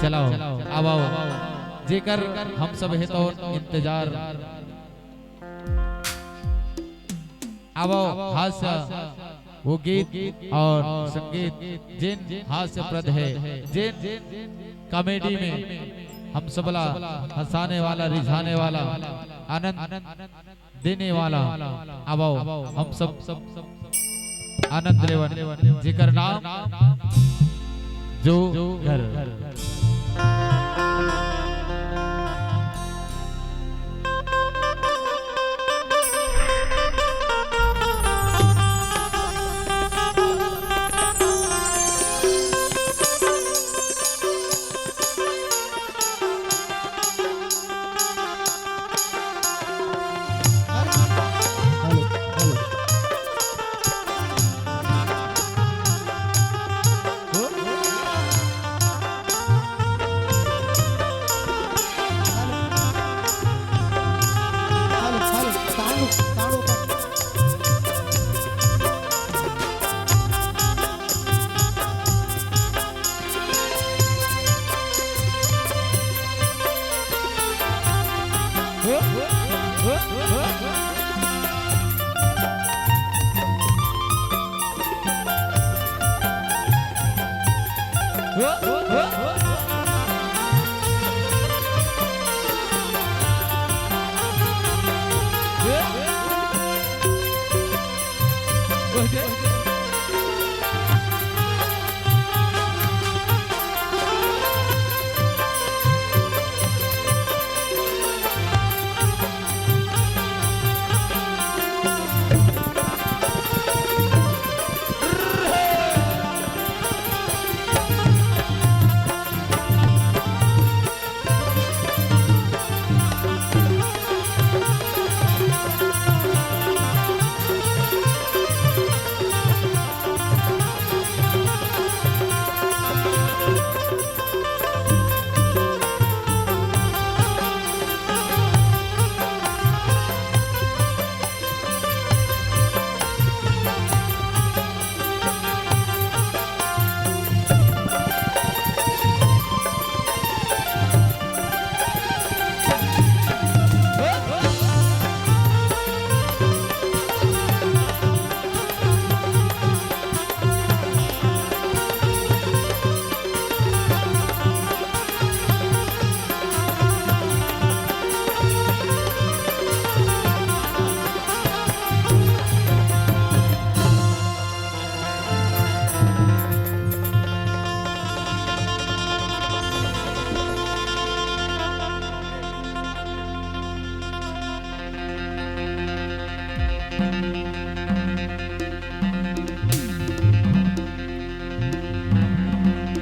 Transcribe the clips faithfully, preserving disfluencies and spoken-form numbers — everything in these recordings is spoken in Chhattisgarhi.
चलाओ, आवाओ, जेकर हम सब हे तो इंतजार। आवाओ, हास्य वो गीत और संगीत जेन हास्यप्रद हे, जेन कॉमेडी में हम सबला हंसाने वाला, रिझाने वाला, आनंद देने वाला। आवाओ, हम सब आनंद लेवन, जेकर नाम जो घर।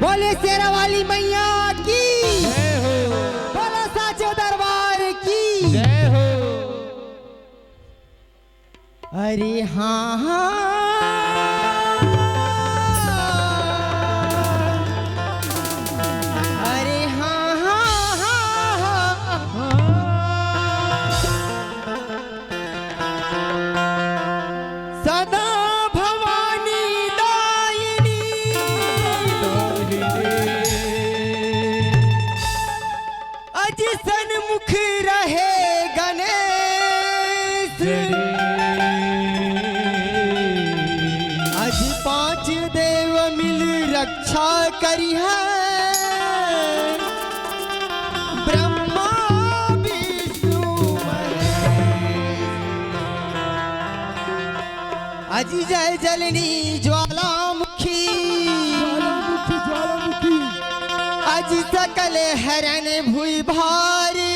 बोले शेरा वाली मैया की। जय हो। बोलो साचो दरबार की। जय हो। अरे हाँ, हाँ। अरे हाँ, हाँ, हाँ, हाँ। सदा भवानी दायिनी। अज सन्मुख रहे गणेश। अज पांच देव मिल रक्षा करिहैं। ब्रह्मा विष्णु महेश। अजी जय जलनी ज्वालामुखी। ज्वालामुखी, ज्वालामुखी। अजी सकल हरन भुइ भारी।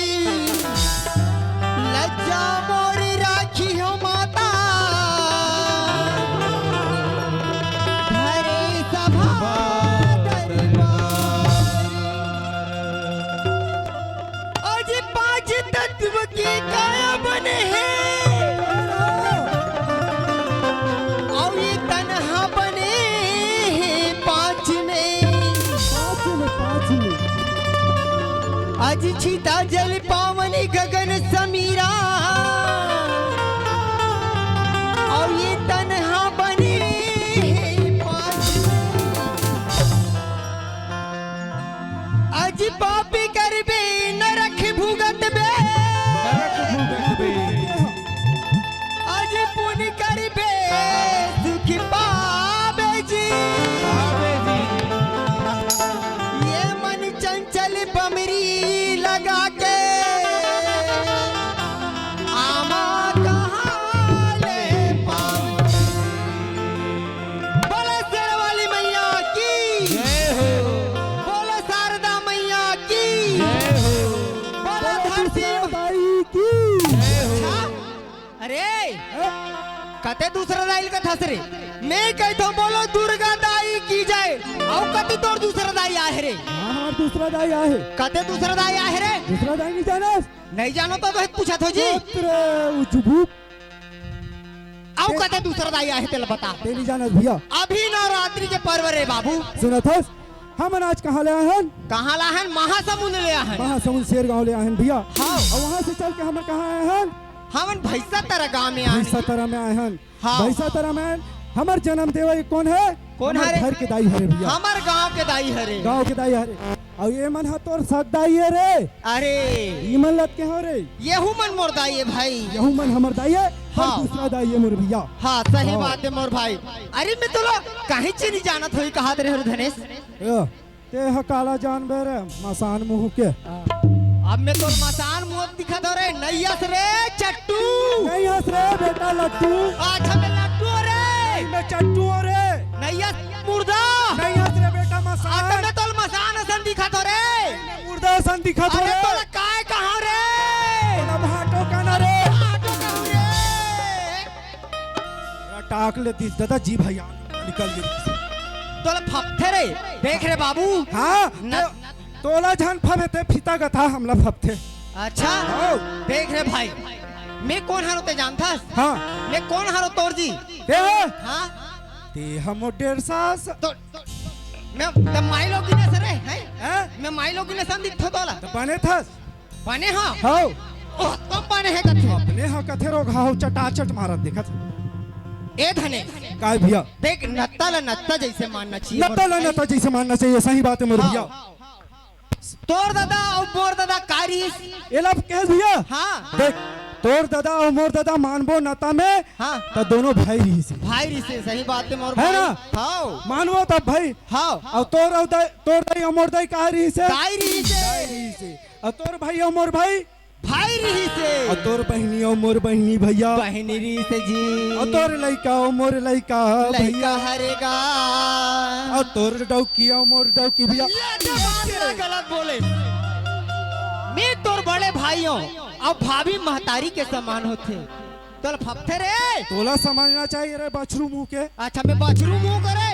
लज्जा मोर राखिहु माता। धरे सभा दरबार। अजी पांच तत्व के काया बने हे। अउ ये तन हा बने हे पांच में। पांच में, पांच में। अजी चिता जल पावनी गगन समीरा। अउ ये तन हा बने हे पांच में। अजी पापी करबे नरक भुगतबे। नरक भुगतबे। अजी पुनि करबे सुख पाबे जी। पाबे जी। ये मन चंचल बमरी लगा के आमा कहाँ ले पाऊं। बोलो शेर वाली मैया की। जय हो। बोलो शारदा मैया की। जय हो। बोलो बोलो धरती दूसरा दाई की। जय हो। अच्छा? अरे, हैं? कते दूसरा दाई ल कथस रे? मैं कहता हूँ बोलो दुर्गा दाई की जय। अउ कते तोर दूसरा दाई आहे रे? हाँ, हमार दूसरा दाई आहे। कते दूसरा दाई आहे रे? दूसरा दाई नहीं जानस? नहीं जानो तो, तो पूछत हो जी। पुत्र उजबुक। अउ कते दूसरा दाई आहे तेला बता। ते नहीं जानस भैया। अभी नवरात्रि के पर्व रे बाबू। सुनत हस? हमन आज कहाँ ले आए हन? कहाँ ले आए हन? महासमुंद ले आए हन। महासमुंद शेर गांव ले आए हन भैया। हाँ। अउ वहाँ से चल के हमन कहाँ आए हन? हमन भैंसा तरा गांव में आए हन। भैंसा तरा में आए हन। हाँ। भैंसा तरा में आए हन। हमर जन्म देवई कोन हे? कोन हमर हरे? घर के दाई हरे भैया। हमर गांव के दाई हरे। गांव के दाई हरे। अउ ये मन ह तोर सग दाई हे रे। अरे। ई मन लतके हो रे। येहू मन मोर दाई हे भाई। येहू मन हमर दाई हे। हाँ। दूसरा दाई हे मोर भैया। हाँ, सही हाँ। बात हे मोर भाई। अरे मैं तोला कहीं चीज नहीं जानत होई कहा तेरे हर धनेश। ए, ते ह काला जानबे रे, मसान मुंह के। अब मैं तोर मसान मुंह दिखा दो रे, नैयस रे चट्टू। नैयस रे बेटा लट्टू। अच्छा मैं लट्टू हो रे। मैं चट्टू हो रे। नैयस मुर्दा। नैयस रे बेटा मसान। अच्छा मैं तोर मसान असन दिखा दो रे। मुर्दा असन दिखा दो अरे रे। तोला काय कहा रे? तोला भाटो कहना रे। भाटो कहूं रे। टाक ले दिस दादा जी भैया निकल गे। तोला फपथे रे, देख रे बाबू। हाँ, न- तो, तोला झन फबे ते फीता गथा हमला फपथे। अच्छा? हाँ। देख रे भाई, मैं कोन हरो ते जानथस? हाँ। मैं कोन हरो तोर जी? ते हो? हाँ। ते हमो डेढ़ सास। तो, तो मैं, ते माई लोगिन असन रे, हैं? हैं? मैं माई लोगिन असन दिखथों तोला। तो बने थस? बने हाँ। हव। ओह, कम बने हे कथे। अपने हा कथे रोगहा हो चटाचट मारत देखत। ए धने। काय भैया? देख नत्ता ला नत्ता जैसे मानना चाहिए। नत्ता ला नत्ता जैसे मानना चाहिए, सही बात हे मोर हाँ। भैया। तोर दादा अउ मोर दादा का रिहिस? एला कहे भैया। हाँ। देख तोर दादा अउ मोर दादा मानबो नत्ता में हाँ। त दोनों भाई रिहिस। भाई रिहिस, सही बात हे मोर है भाई। ना? हाँ। मानबो तब भाई। हाँ। अउ तोर अउ दाई, तोर दाई अउ मोर दाई का रिहिस? दाई रिहिस। दाई रिहिस। अउ तोर भाई अउ मोर भाई? भाई रिहिस हे। अउ तोर बहिनी अउ मोर बहिनी भैया? बहिनी रिहिस हे जी। अउ तोर लइका अउ मोर लइका लइका भैया? हरे गा। अउ तोर डौकी अउ मोर डौकी भैया? ये तो बात ना गलत बोले। मैं तोर बड़े भाई हों, अउ भाभी महतारी के समान होथे। तोला फपथे रे। तोला समझना चाहिए रे बछरू मुंह के। अच्छा, मैं बछरू मुंह करे।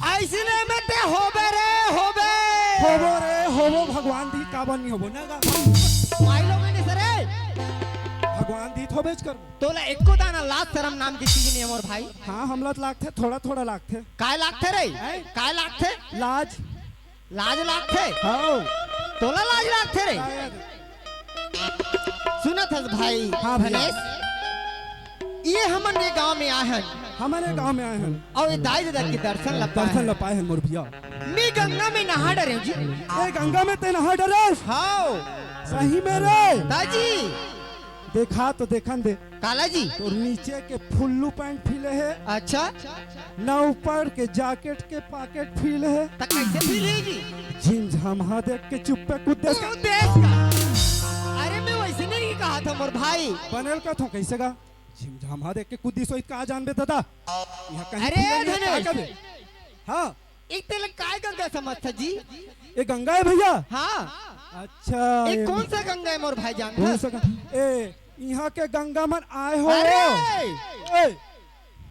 अइसने में ते होबे रे, होबे। होबो रे, होबो, भगवान दीस काबर नहीं होबो, ना गा? माई लोगिन असन रे। भगवान दीस होबेच करबो। तोला एको दाना लाज शरम नाम के चीज नहीं हे मोर भाई। हाँ, हमला तो लागथे, थोड़ा थोड़ा लागथे। काय लागथे रे? हैं? काय लागथे? लाज। लाज लागथे? हाँ। तोला लाज लागथे रे? हाँ यार। सुनत हस भाई हाँ भैया। धनेश, ये हमन ये गांव में आए हन। हमन ये गांव में आए हन। अउ ये दाई ददा के दर्शन ला पाए दर्शन हन। ला पाए हन मोर भैया। मैं गंगा में नहा डरेंव जी। ए गंगा में ते नहा डरेस? हाँ। सही में रे? दाजी। देखा तो देखन दे। काला जी। तोर नीचे के फुल्लू पैंट फीले हे। अच्छा। ना ऊपर के जैकेट के पाकेट फीले हे। त कैसे फीले जी? झिमझामा देख के चुप्पे कूद देस का? कूद देस का? अरे मैं वैसे नहीं कहा था मोर भाई। बनेल का थो कैसे गा? झिमझामा देख के कूद दिस होही त का जानबे दादा? यहाँ कहीं अरे फीले हे, धनेश। का कबे? हाँ। एक तेला काय गंगा समझथस जी? ये गंगा हे भैया? हाँ। अच्छा, ये ये कौन सा गंगा हे मोर भाई जानथस? कौन सा गंगा? ए, इहाँ के गंगा मन आए हो। अरे! ए!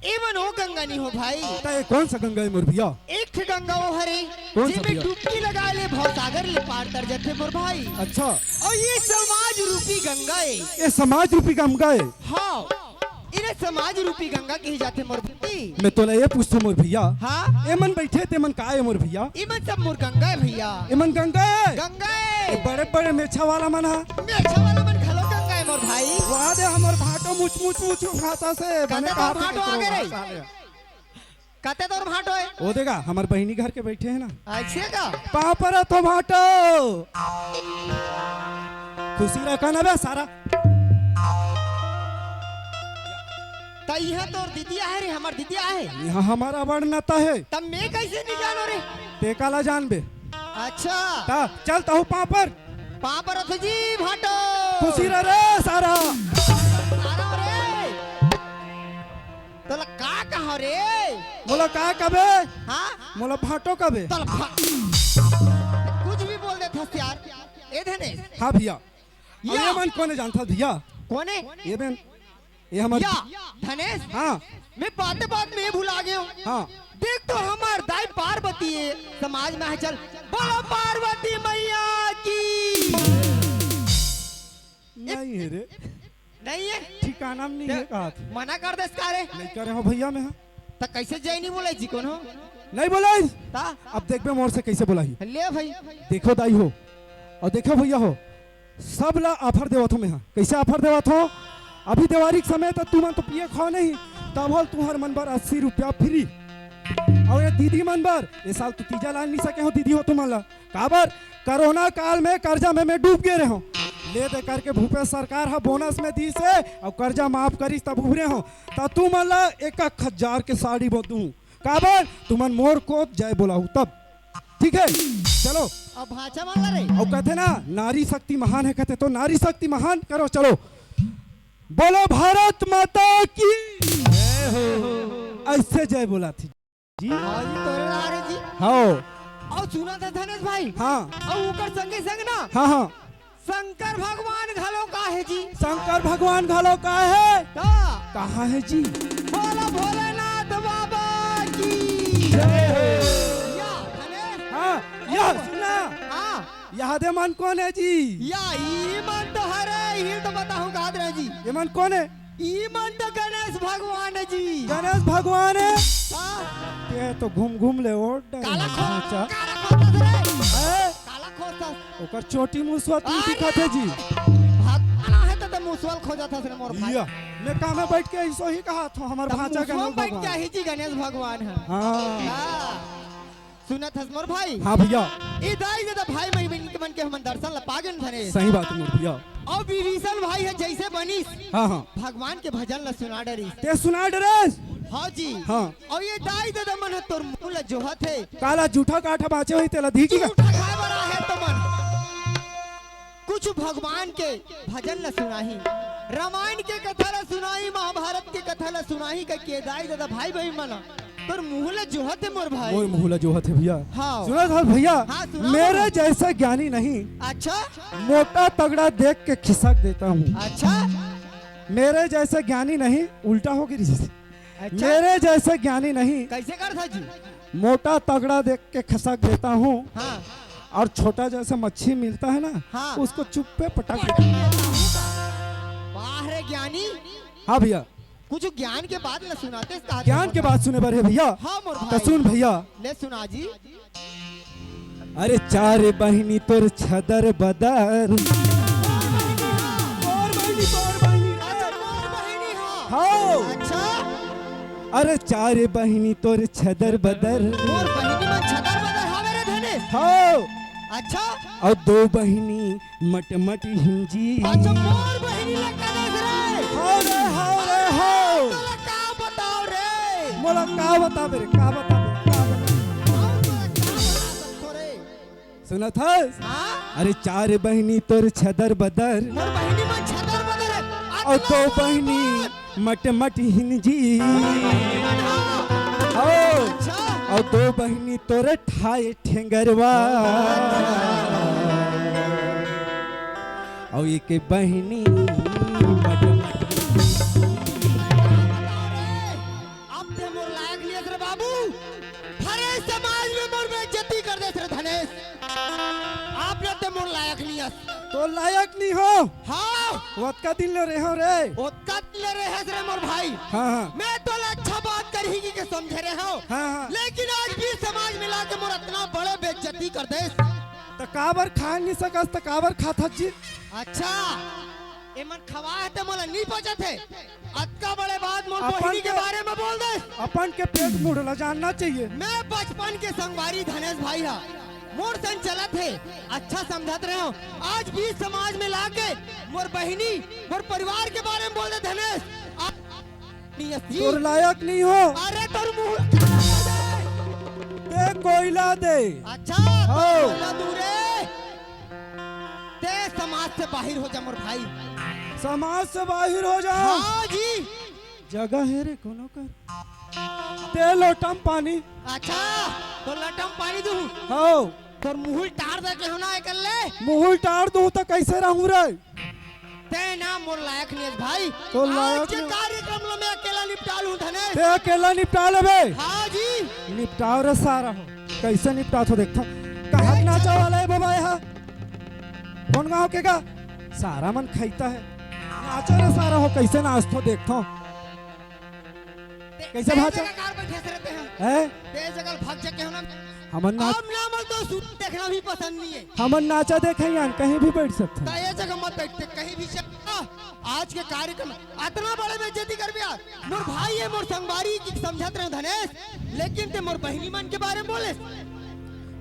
ए मन वो गंगा नहीं हो भाई। त ये कौन सा गंगा हे मोर भैया? एक ठे गंगा वो हरे, कौन सा जेमे भैया? डुबकी लगा ले भवसागर ले पार तर जाथे मोर भाई। अच्छा। अउ ये समाज रूपी गंगा हे। ये समाज रूपी गंगा हे? हाँ। इने समाज रूपी गंगा कही जाथे मोर भाई। मैं तोला ये पूछथों मोर भैया। हाँ? ए मन बैठे ते मन का हे मोर भैया? ए मन सब मोर गंगा हे भैया। ए मन गंगा हे? गंगा हे। बड़े बड़े मेछा वाला मन हा? मेछा वाला मन घलो गंगा हे मोर भाई। वाह दे हमर भाटो मुच मुच मुच भाषा से। बने कतना कहा भाटो आगे रे? भाषा हे। कते तोर भांटो हे? ओ देखा, हमर बहिनी घर के बइठे हे ना। अइसे का? पाँव परत हों भांटो। खुशी रह का ना बे सारा। त इहाँ तोर दीदी आहे रे, हमर दीदी आहे। इहाँ हमर अबड़ नता हे। त मैं कइसे नइ जानों रे? तें काला जानबे। अच्छा। त चल तहूँ पाँव पर। पाँव परत हों जी भांटो। खुशी रह रे सारा। सारा रे। तोला का कहों रे? मोला का कबे? हाँ? मोला भांटो कबे? तोला भा-, कुछ भी बोल देथस यार। ए धनेश। हाँ भइया। अब या। ये मन कोने जानथस भइया? कोने? ये बेन, ये हमर या, धनेश। हाँ। मैं बाते बात में ये भुला गेंव। हाँ। देख तो हमर दाई पार्वती हे, समाज में हे चल। बोलो पार्वती मैया की। नइ हे रे। नइ हे? ठिकाना में नइ हे कहत। मना कर देस का रे? नइ करे हों भइया मैं हा। त कइसे जय नइ बोलय जी कोनो? नइ बोलय। त? अब देखबे मोर से कइसे बोलाही। ले भई। देखो दाई हो, अउ देखो भइया हो, सब ला offer देवत हों मैं हा। कइसे offer देवत हों? अभी देवारी के समय त तुमन तो पिए खाओ नहीं, तभो ले तुंहर मन बर अस्सी रुपया free। अउ ये दीदी मन बर, ए साल तो तीजा ला नइ सके हों दीदी हो तुमन ला। काबर? कोरोना काल में करजा में मैं डूब गे रहेंव। ले दे करके भूपेश सरकार ह bonus में दीस हे अउ करजा माफ करिस तब उभरे हों। त तुमन ला एक एक हजार के साड़ी बोदहूँ। काबर? तुमन मोर कोत जय बोलाहू तब। ठीक हे? चलो। अब भांचा मन ला रे। अउ कथे ना, नारी शक्ति महान हे कथे, तो नारी शक्ति महान करो, चलो। बोलो भारत माता की। अइसे जय बोलाथे। जी। हाँ जी, तोरे ला रे जी। हाँ। अउ सुनत हस धनेश भाई। हाँ। अउ ओकर संगे संग ना। हाँ, हाँ। शंकर भगवान घलो का हे जी। शंकर भगवान घलो का हे? का? कहाँ हे जी? बोलो भोलेनाथ बाबा की। जय हो। या, धनेश। हाँ, या सुन ना। हाँ। ये दे मन कोन हे जी? या, ई मन तो हरे, ई तो बताहूँ का दे जी। ये मन कोन हे? ई मन तो गणेश भगवान हे जी। गणेश भगवान हे? हाँ। तें तो घूम घूम ले ओट डरे काला खो-, ढांचा। काला खोजथस रे। हैं? काला खोजथस। ओकर चोटी मुसवा तीन अरे! दिखत हे जी। भगवान हे त, त मुसवा ल खोजथस रे मोर भाई। या, मैं कामे बइठ के अइसो ही कहत हों, हमर त भांचा मुसवा गणेश बइठ के भगवान। आही जी गणेश भगवान हे। हाँ। हाँ। सुनत हस मोर भाई? हाँ भइया। ए दाई ददा भाई बहिनी के मन के हमन दर्शन ल पा गेन धनेश। सही बात हे मोर भइया। अउ विभीषण भाई ह जइसे बनिस, हाँ, हाँ। भगवान के भजन ल सुना डरिस। तें सुना डरेस? हाँ जी। हाँ। अउ ए दाई ददा मन ह तोर मुहूँ ल जोहत हे। काला जूठा काठा बांचे होही तेला दिही का? जूठा खाय बर आहे त मन। कुछ भगवान के भजन ल सुनाही, रामायण के कथा ल सुनाही, महाभारत के कथा ल सुनाही कहिके दाई ददा भाई बहिनी मन ह तोर मुहूँ ल जोहत हे मोर भाई। मोर मुहूँ ल जोहत हे भइया। हाँ। सुनत हस भइया, हाँ, सुनाओ मेरे ना। जैसा ज्ञानी नहीं, अच्छा। मोटा तगड़ा देख के खिसक देता हूँ। अच्छा। मेरे जैसा ज्ञानी नहीं, उल्टा हो गे रिहिस। अच्छा। मेरे जैसा ज्ञानी नहीं। कइसे करथस जी? मोटा तगड़ा देख के खिसक देता हूँ। हाँ। अउ छोटा जैसा मच्छी मिलता है ना, हाँ। उसको चुप्पे पटक देता हूँ। वाह रे ज्ञानी। हाँ भइया। कुछ ज्ञान के बात ल सुनाते का ज्ञान के बात सुने बर हे भइया। हाँ मोर त भाई। सुन भइया। ले सुना जी। अरे चार बहिनी तोर छदर बदर। तोर बहिनी, तोर बहिनी रे। अच्छा, मोर बहिनी ह। हाँ। अच्छा। अरे चार बहिनी तोर छदर बदर। मोर बहिनी मन छदर बदर हवे रे धनेश। हाँ। अच्छा। अउ दो बहिनी मट मट हिंजी। अच्छा, मोर बहिनी ल कनेस रे। हाँ रे, हाँ रे, हाँ। तोला का बताओ रे? मोला का बताबे रे, का बताबे, का बताबे? अउ तोला का बता सकथो रे? सुनत हस? हाँ? अरे चार बहिनी तोर छदर बदर। मोर बहिनी मन छदर बदर हे। अउ दो बहिनी मट मट हिंजी। ओ। अच्छा। अउ दो बहिनी तोर ठाए ठेंगरवा। अउ एक बहिनी मट मट। अब तें मोर लायक नइ हस रे बाबू। हरे समाज में मोर बेइज्जती कर देस रे धनेश। अब ले तें मोर लायक नइ हस। तोर लायक नइ हों। हाँ। ओतका दिन ले रहेंव रे। ओतका दिन ले रहेस रे मोर भाई। हाँ, हाँ। मैं तोला अच्छा बात करही कहिके समझे रहेंव। हाँ, हाँ। लेकिन आज भी समाज मिला के मोर अतना बड़े बेइज्जती कर देस। त काबर खा नइ सकस, त काबर खाथस जी? अच्छा। एमन खवाए हे ते मोला नी पचत हे। अतका बड़े बात मोर अपन बहिनी के के बारे में बोल दे। अपन के पेट मुड़ ला जानना चाहिए। मैं बचपन के संगवारी धनेश भाई हा, मोर संग चलत हे, अच्छा समझत रहे हो। आज बीच समाज में लाके मोर बहिनी, मोर परिवार के बारे में बोल दे धनेश। आप नहीं हस जी। तोर लायक नहीं हो। अरे तोर मुंह ते कोयला दे। अच्छा, हाँ। कोयला दूर रे। ते समाज से बाहिर हो जा मोर भाई। समाज से बाहिर हो जा। हाँ जी। जगह हे रे कोनो कर। ते लोटम पानी। अच्छा, तो लोटम पानी दूं। हाँ। तोर मुहुल टार दे के हो ना एकर ले। मुहुल टार दूं तो कैसे रहूं रे? ते ना मोर लायक नहीं हे भाई। तो आज लायक के नहीं। कार्यक्रम ला मैं अकेला निपटा लूं धनेश। ते अकेला निपटा लेबे। हाँ जी। निपटाव रे सारा हो। कैसे निपटाथो देखथो। कहाँ नाचा वाला हे बाबा यहाँ? कोन गाँव के का? सारा मन खइता हे। नाचा रे सारा हो, कैसे नाचथो देखथो। ते-, कैसे ते भाचा? जगह कार बैठे से रहते हैं। हैं? ते जगह भाग जाके हो ना। हमन नाच- अब ना मल तो सूट देखना भी पसंद नहीं है। हमन नाचा देखे यान, कहीं भी बैठ सकते हैं। तो ये जगह मत बैठते, कहीं भी चल। आज के कार्यक्रम अतना बड़े बेइज्जती कर दिया। मोर भाई हे, मोर संगवारी की समझत रहे धनेश, लेकिन ते मोर बहिनी मन के बारे में बोले।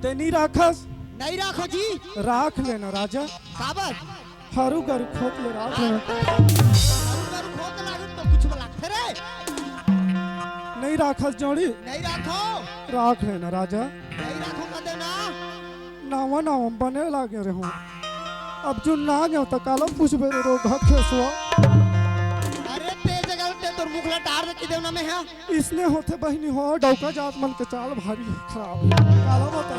ते नहीं राखस? नहीं राखो जी। राख लेना राजा। काबर? हरू गरू खोत ले राख लेना। हरू गरू खोत लागत तो कुछ लागथे रे। नहीं राखस जोड़ी। नहीं राखो। राख लेना राजा। नहीं राखो कदे ना। नावा नावा बने लागे रहे हो। अब जो ना गयो तो काला पूछबे रे रोगहा खेसवा। अरे ते जगह ते तोर मुख ला टार दे के देव ना मैं हा। इसने होथे बहिनी हो, डौका जात मन के चाल भारी खराब हे। काला बता।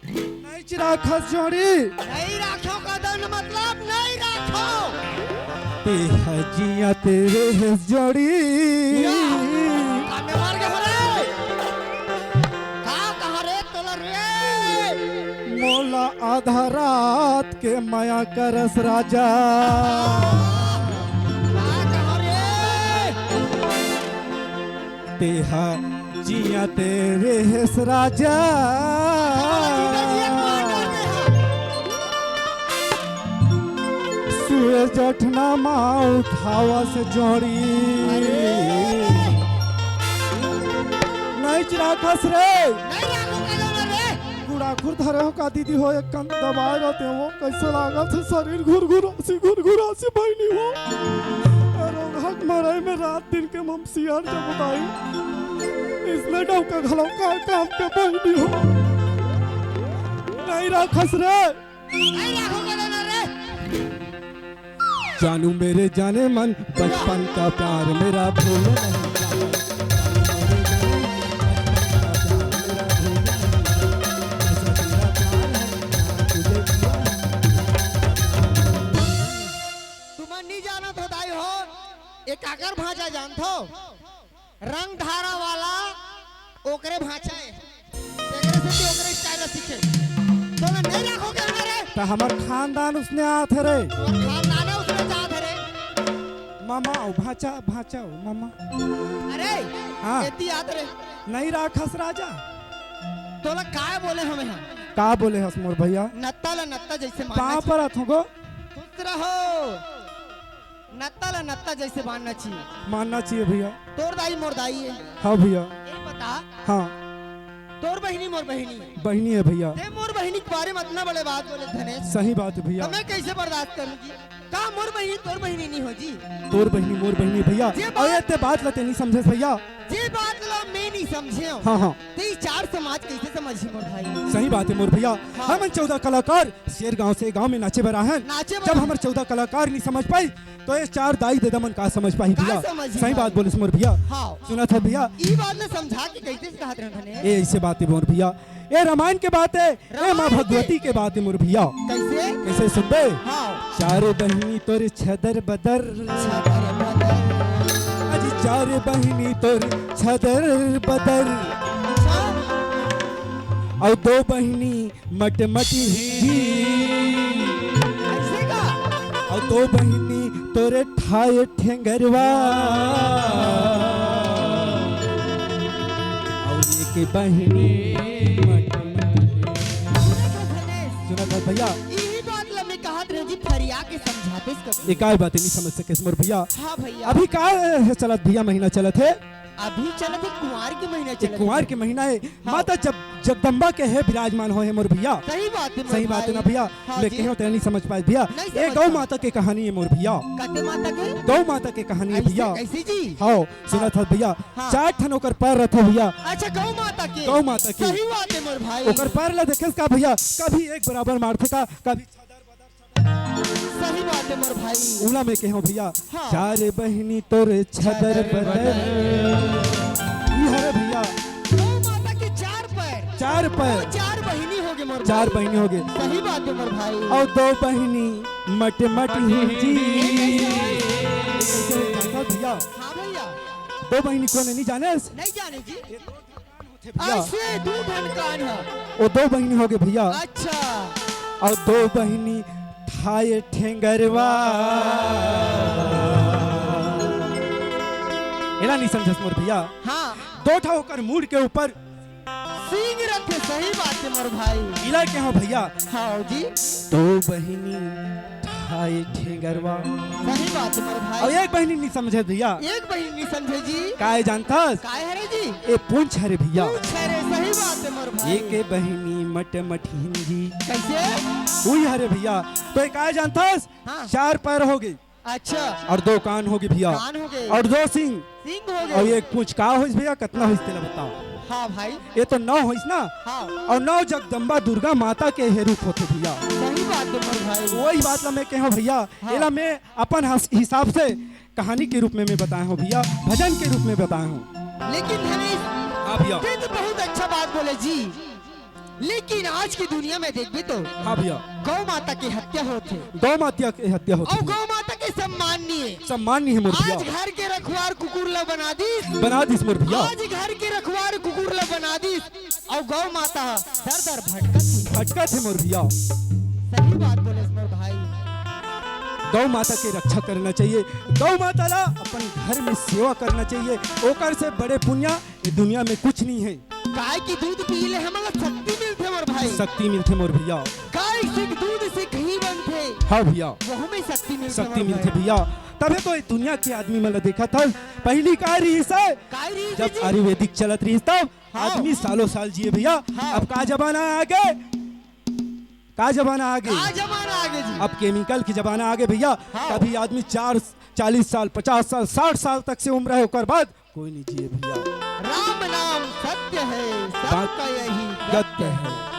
नहीं चिराखस जोड़ी। नहीं राखो कदन मतलब नहीं राखो। ते ह जिया ते रेहेस जोड़ी। या, कामे मार के हो रे। का कहा रे तोला रे? मोला आधा रात के मया करस राजा। का कहा रे? तेहा जिया ते रेहेस राजा। सुए जठना मा उठावस जोड़ी। अरे। नहीं चिराखस रे। नहीं राखो कदन रे। गुड़ाखुर धरे हो का दीदी हो, एक कन दबाए रहते हो, कैसे लागत हे शरीर घुरघुरासी, घुरघुरासी बहिनी हो। अरे हक मरई में रात दिन के ममसियार जब उदाई, इसने डौका घलो का काम के बहिनी हो। नहीं राखस रे। नहीं राखो कदन रे। जानू मेरे जाने मन, बचपन का प्यार मेरा भूल नहीं जाना। तुमन नहीं जानत हो दाई हो, ये काकर भांचा जानथो? रंगधारा वाला ओकरे भांचा हे। एकरे सेती ओकरे style ला सीखे। तोला नहीं राखो कदन रे। त हमर खानदान उसने आत हे रे। तोर खानदान हे उसने जात हे रे। मामा अउ भांचा, भांचा अउ मामा। अरे, हाँ। एती आत रे। नहीं राखस राजा। तोला काय बोले हमें हम? का बोले हस मोर भैया? नत्ता ला नत्ता जैसे मानना पाँव चाहिए। परत हों गो। खुश रहो। नत्ता ला नत्ता जैसे मानना चाहिए। मानना चाहिए भैया। तोर दाई मोर दाई हे। हाँ भैया। ये बता। हाँ। तोर बहिनी मोर बहिनी हे। बहिनी हे भैया। ते मोर बहिनी के बारे में अतना बड़े बात बोले धनेश। सही बात हे भैया। तो मैं कैसे बर्दाश्त करूँ जी? का मोर बहिनी तोर बहिनी नहीं हो जी? तोर बहिनी मोर बहिनी हे भैया। जे बात अरे ते बात ला ते नहीं समझे भैया। जे बात ला मैं नहीं समझे हूँ। हाँ, हाँ। ते ई चार समाज कैसे समझी मोर भाई? सही बात हे मोर भैया। हाँ। हमन चौदह कलाकार शेर गांव से गांव में नाचे बर आहन। नाचे बर जब आहन। हमर चौदह कलाकार नहीं समझ पाई, तो ये चार दाई ददा मन का समझ पाही का भैया? समझही सही भाई? बात बोलिस मोर भैया। हाँ। सुनत हस भैया? ई बात ला समझा के कैसे सिखात रहे धने? ए, ऐसे बात हे मोर भैया। ए, रामायण के बात हे, ए, माँ रामायण के। भगवती के बात हे मोर भैया। कैसे? कैसे सुनबे? हाँ। चारों बहिनी तोर छदर बदर। छदर बदर। अजी चारों बहिनी तोर छदर बदर। अच्छा। अउ दो बहिनी मटमटी जी। ऐसे का? अउ दो बहिनी तोरे ठाए ठेंगरवा। अउ एक बहिनी मटमटी। सुनत हस भैया? यही बात ला मैं कहा फरिया के समझातेस कभी। ए काय बात नहीं समझ सकेस मोर भैया। हाँ भैया। अभी का हे चलत भैया, महीना चलत हे? अभी चलत हे, कुंवार के महीना ए चलत कुंवार हे। के महीना हे। हाँ। माता जब जगदम्बा के हे विराजमान होए हे मोर भैया। सही बात हे मोर सही बात हे ना भाई। भैया? हाँ मैं जी। कहेंव तेला नहीं समझ पाए भैया। नहीं ए समझ गौ पाए। माता के कहानी हे मोर भैया। कते माता के? गौ माता के कहानी हे ऐसे, भैया। ऐसे जी? हाँ, सुनत हस भैया। हाँ। चार ठन ओकर पैर रथे भैया। अच्छा, गौ माता के? गौ माता के। सही बात हे मोर भाई। ओकर पैर ला देखेस का भैया? कभी एक बराबर मारथे का, कभी छदर बदर छदर। सही बात हे मोर भाई। ओला मैं कहेंव भैया, हाँ। चार बहिनी तोर छदर छदर बदर। बदर। ई हरे भैया। गौ माता के चार पैर। चार पैर। ओ, चार बहिनी होगे मोर चार भाई। बहिनी होगे। सही बात हे मोर भाई। अउ दो बहिनी मट मट हिंजी। हिंजी। भैया। हाँ भैया। दो बहिनी कोन हे, नहीं जानेस? नहीं जाने जी। भैया। ऐसे दू ठन कान हे। ओ दो बहिनी होगे भैया। अच्छा। अउ दो बहिनी थाए ठेंगरवा। एला नहीं समझेस मोर भैया। हाँ। दो ठा ओकर मुड़ के ऊपर सींग रथे, सही बात हे मोर भाई। इला के हो भैया। हाँ जी। दो बहिनी थाए ठेंगरवा। सही बात हे मोर भाई। अउ एक बहिनी नहीं समझे भैया। एक बहिनी नहीं समझे जी। काय जानथस? काय हरे जी? ए पूंछ हरे भैया। पूंछ हरे, सही बात हे मोर भाई। एक बहिनी मट मट हिंजी। कैसे? उही हरे भैया। तो ए काय जानथस? हाँ। चार पैर होगे। अच्छा। अउ दो कान होगे भैया। कान होगे। अउ दो सींग। सींग होगे। अउ एक पूंछ का होइस भैया, कतना होइस तेला बताओ। हाँ भाई। ए तो नौ होइस ना। हाँ। अउ नौ जगदम्बा दुर्गा माता के हे रूप होथे भैया। सही बात हे मोर भाई। वही बात ला मैं कहेंव भैया, हाँ। एला मैं अपन हस-, हिसाब से कहानी के रूप में मैं बताए हंव भैया, भजन के रूप में बताए हंव। लेकिन धनेश, हाँ भैया। तैं तो बहुत अच्छा बात बोले जी। लेकिन आज की दुनिया में देखबे तो हाँ भैया। गौ माता के हत्या होथे। गौ माता के हत्या होथे अउ भैया। गौ माता के सम्मान नहीं हे। सम्मान नहीं हे मोर भैया। आज घर के रखवार कुकुर ला बना दिस। बना दिस मोर भैया। आज घर के रखवार कुकुर ला बना दिस अउ गौ माता ह दर दर भटकत हे। भटकत हे मोर भैया। सही बात बोलेस मोर भाई। गौ माता के रक्षा करना चाहिए, गौ माता ला अपन घर में सेवा करना चाहिए, ओकर से बड़े पुण्य ए दुनिया में कुछ नहीं हे। गाय के दूध पी ले हमन ला शक्ति मिलथे मोर भाई। शक्ति मिलथे मोर भैया। गाय से दूध से घी बनथे। हाँ भैया। वहू में शक्ति मिलथे शक्ति मोर मिलथे भाई। भैया। तभे तो ए दुनिया के आदमी मन ला देखत हस, पहिली का रिहिस हे? का रिहिस हे जब जी? आयुर्वेदिक चलत रिहिस तब हाँ। आदमी सालों साल जिए भैया। हाँ। अब का जमाना आगे? का जमाना आगे? का जमाना आगे जी? अब chemical के जमाना आगे भैया। हाँ। कभी आदमी चार, चालीस साल, पचास साल, साठ साल तक से उम्र हे, ओकर बाद कोई नहीं जिए भैया। राम नाम सत्य है, बात सबका यही गत्य गत्य है। है।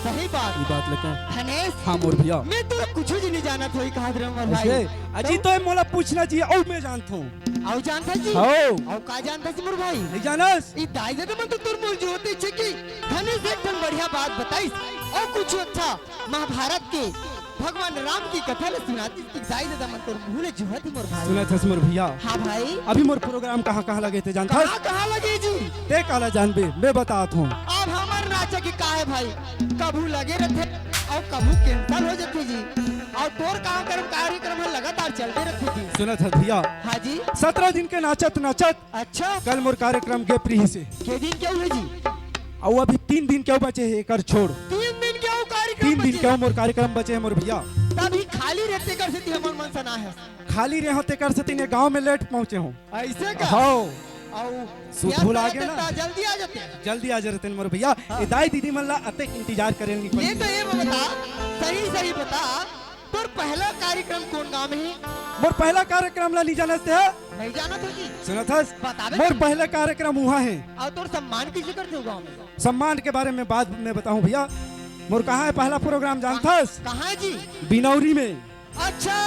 सही बात। ये बात लेके धनेश, हाँ मोर भैया। मैं तो कुछ भी नहीं जानत होई, कहा दे रहा हूँ भाई। ऐसे? अजी तो तो मोला पूछना जी, अउ मैं जानत हूँ। अउ जानत जी? हाँ। अउ का जानत जी मोर भाई? नहीं जानस? ई दाई ददा मन तो तोर मोर जोते छे कि धनेश एक ठन बढ़िया बात बताइस। अउ कुछ अच्छा महाभारत के भगवान राम की कथा ल सुनातिस कि दाई ददा मन तोर मुँह ले जुहत ही मोर भाई। सुनत हस मोर भैया? हाँ भाई। अभी मोर program कहाँ कहाँ लगे तैं जानत हस? कहाँ कहाँ लगे जी? तैं काला जानबे, मैं बतात हूँ। अब हमर नाचा के का हे भाई, कभू लगे रथे अउ कभू cancel हो जाथे जी। अउ तोर कार्यक्रम, कार्यक्रम ह लगातार चलते रथे जी। सुनत हस भैया? हाँ जी। सतरा दिन के नाचत नाचत अच्छा। कल मोर कार्यक्रम के प्री से। के दिन के हुए जी? अउ अभी तीन दिन के बचे हे, एकर छोड़। तीन दिन के अउ कार्यक्रम तीन दिन बचे के हे? अउ मोर कार्यक्रम बचे हे मोर भैया। तभी खाली रहे तेकर सेती हमन मन सना हे। खाली रहे हो तेकर सेती ए गांव में late पहुंचे हो। ऐसे का? हाँ। अउ सुध भुला गे ना। जल्दी आ जाते। जल्दी आ जाते मोर भैया। हाँ। ए दाई दीदी मन ला अतेक इंतजार करे नहीं ये पड़े। तो ये बता, सही सही बता, तोर पहला कार्यक्रम कोन गांव में हे? मोर पहला कार्यक्रम ला नहीं जानत हे? नहीं जानत हो जी। सुनत हस? बताबे मोर नहीं। पहला कार्यक्रम उहाँ हे। अउ तोर सम्मान कइसे करथे गांव में? सम्मान के बारे में बाद में बताहूँ भैया। मोर कहाँ हे पहला program जानत हस? कहाँ जी? बिनौरी में। अच्छा,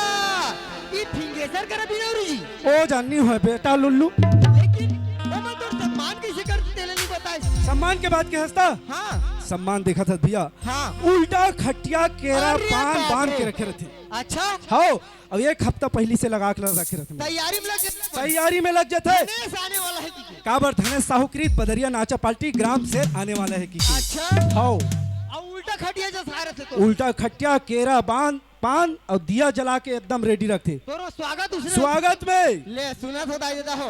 ई फिंगेसर करा बिनौरी जी। ओ जानी हो बेटा लुल्लू। लेकिन ओमा तोर सम्मान कइसे करथे तेला नहीं बताए? सम्मान के बात के हंसता? हाँ। सम्मान देखत हस भैया। हाँ। उल्टा खटिया केरा अरे बांध बाप बांध रे। के रखे रथे। अच्छा। हाँ, अब एक हफ्ता पहली से लगा के रखे रथे। तैयारी में लग जाथे। तैयारी में लग जाथे। धनेश आने वाला हे कि के? काबर धनेश साहू कृत बदरिया नाचा पार्टी ग्राम से आने वाला हे कि के? अच्छा। हाँ। अउ उल्टा खटिया जस रखे रथे तो? उल्टा खटिया केरा बांध पान अउ दिया जला के एकदम ready रखथे। तोरो स्वागत उसने स्वागत में। ले, सुनत हो दाई ददा हो,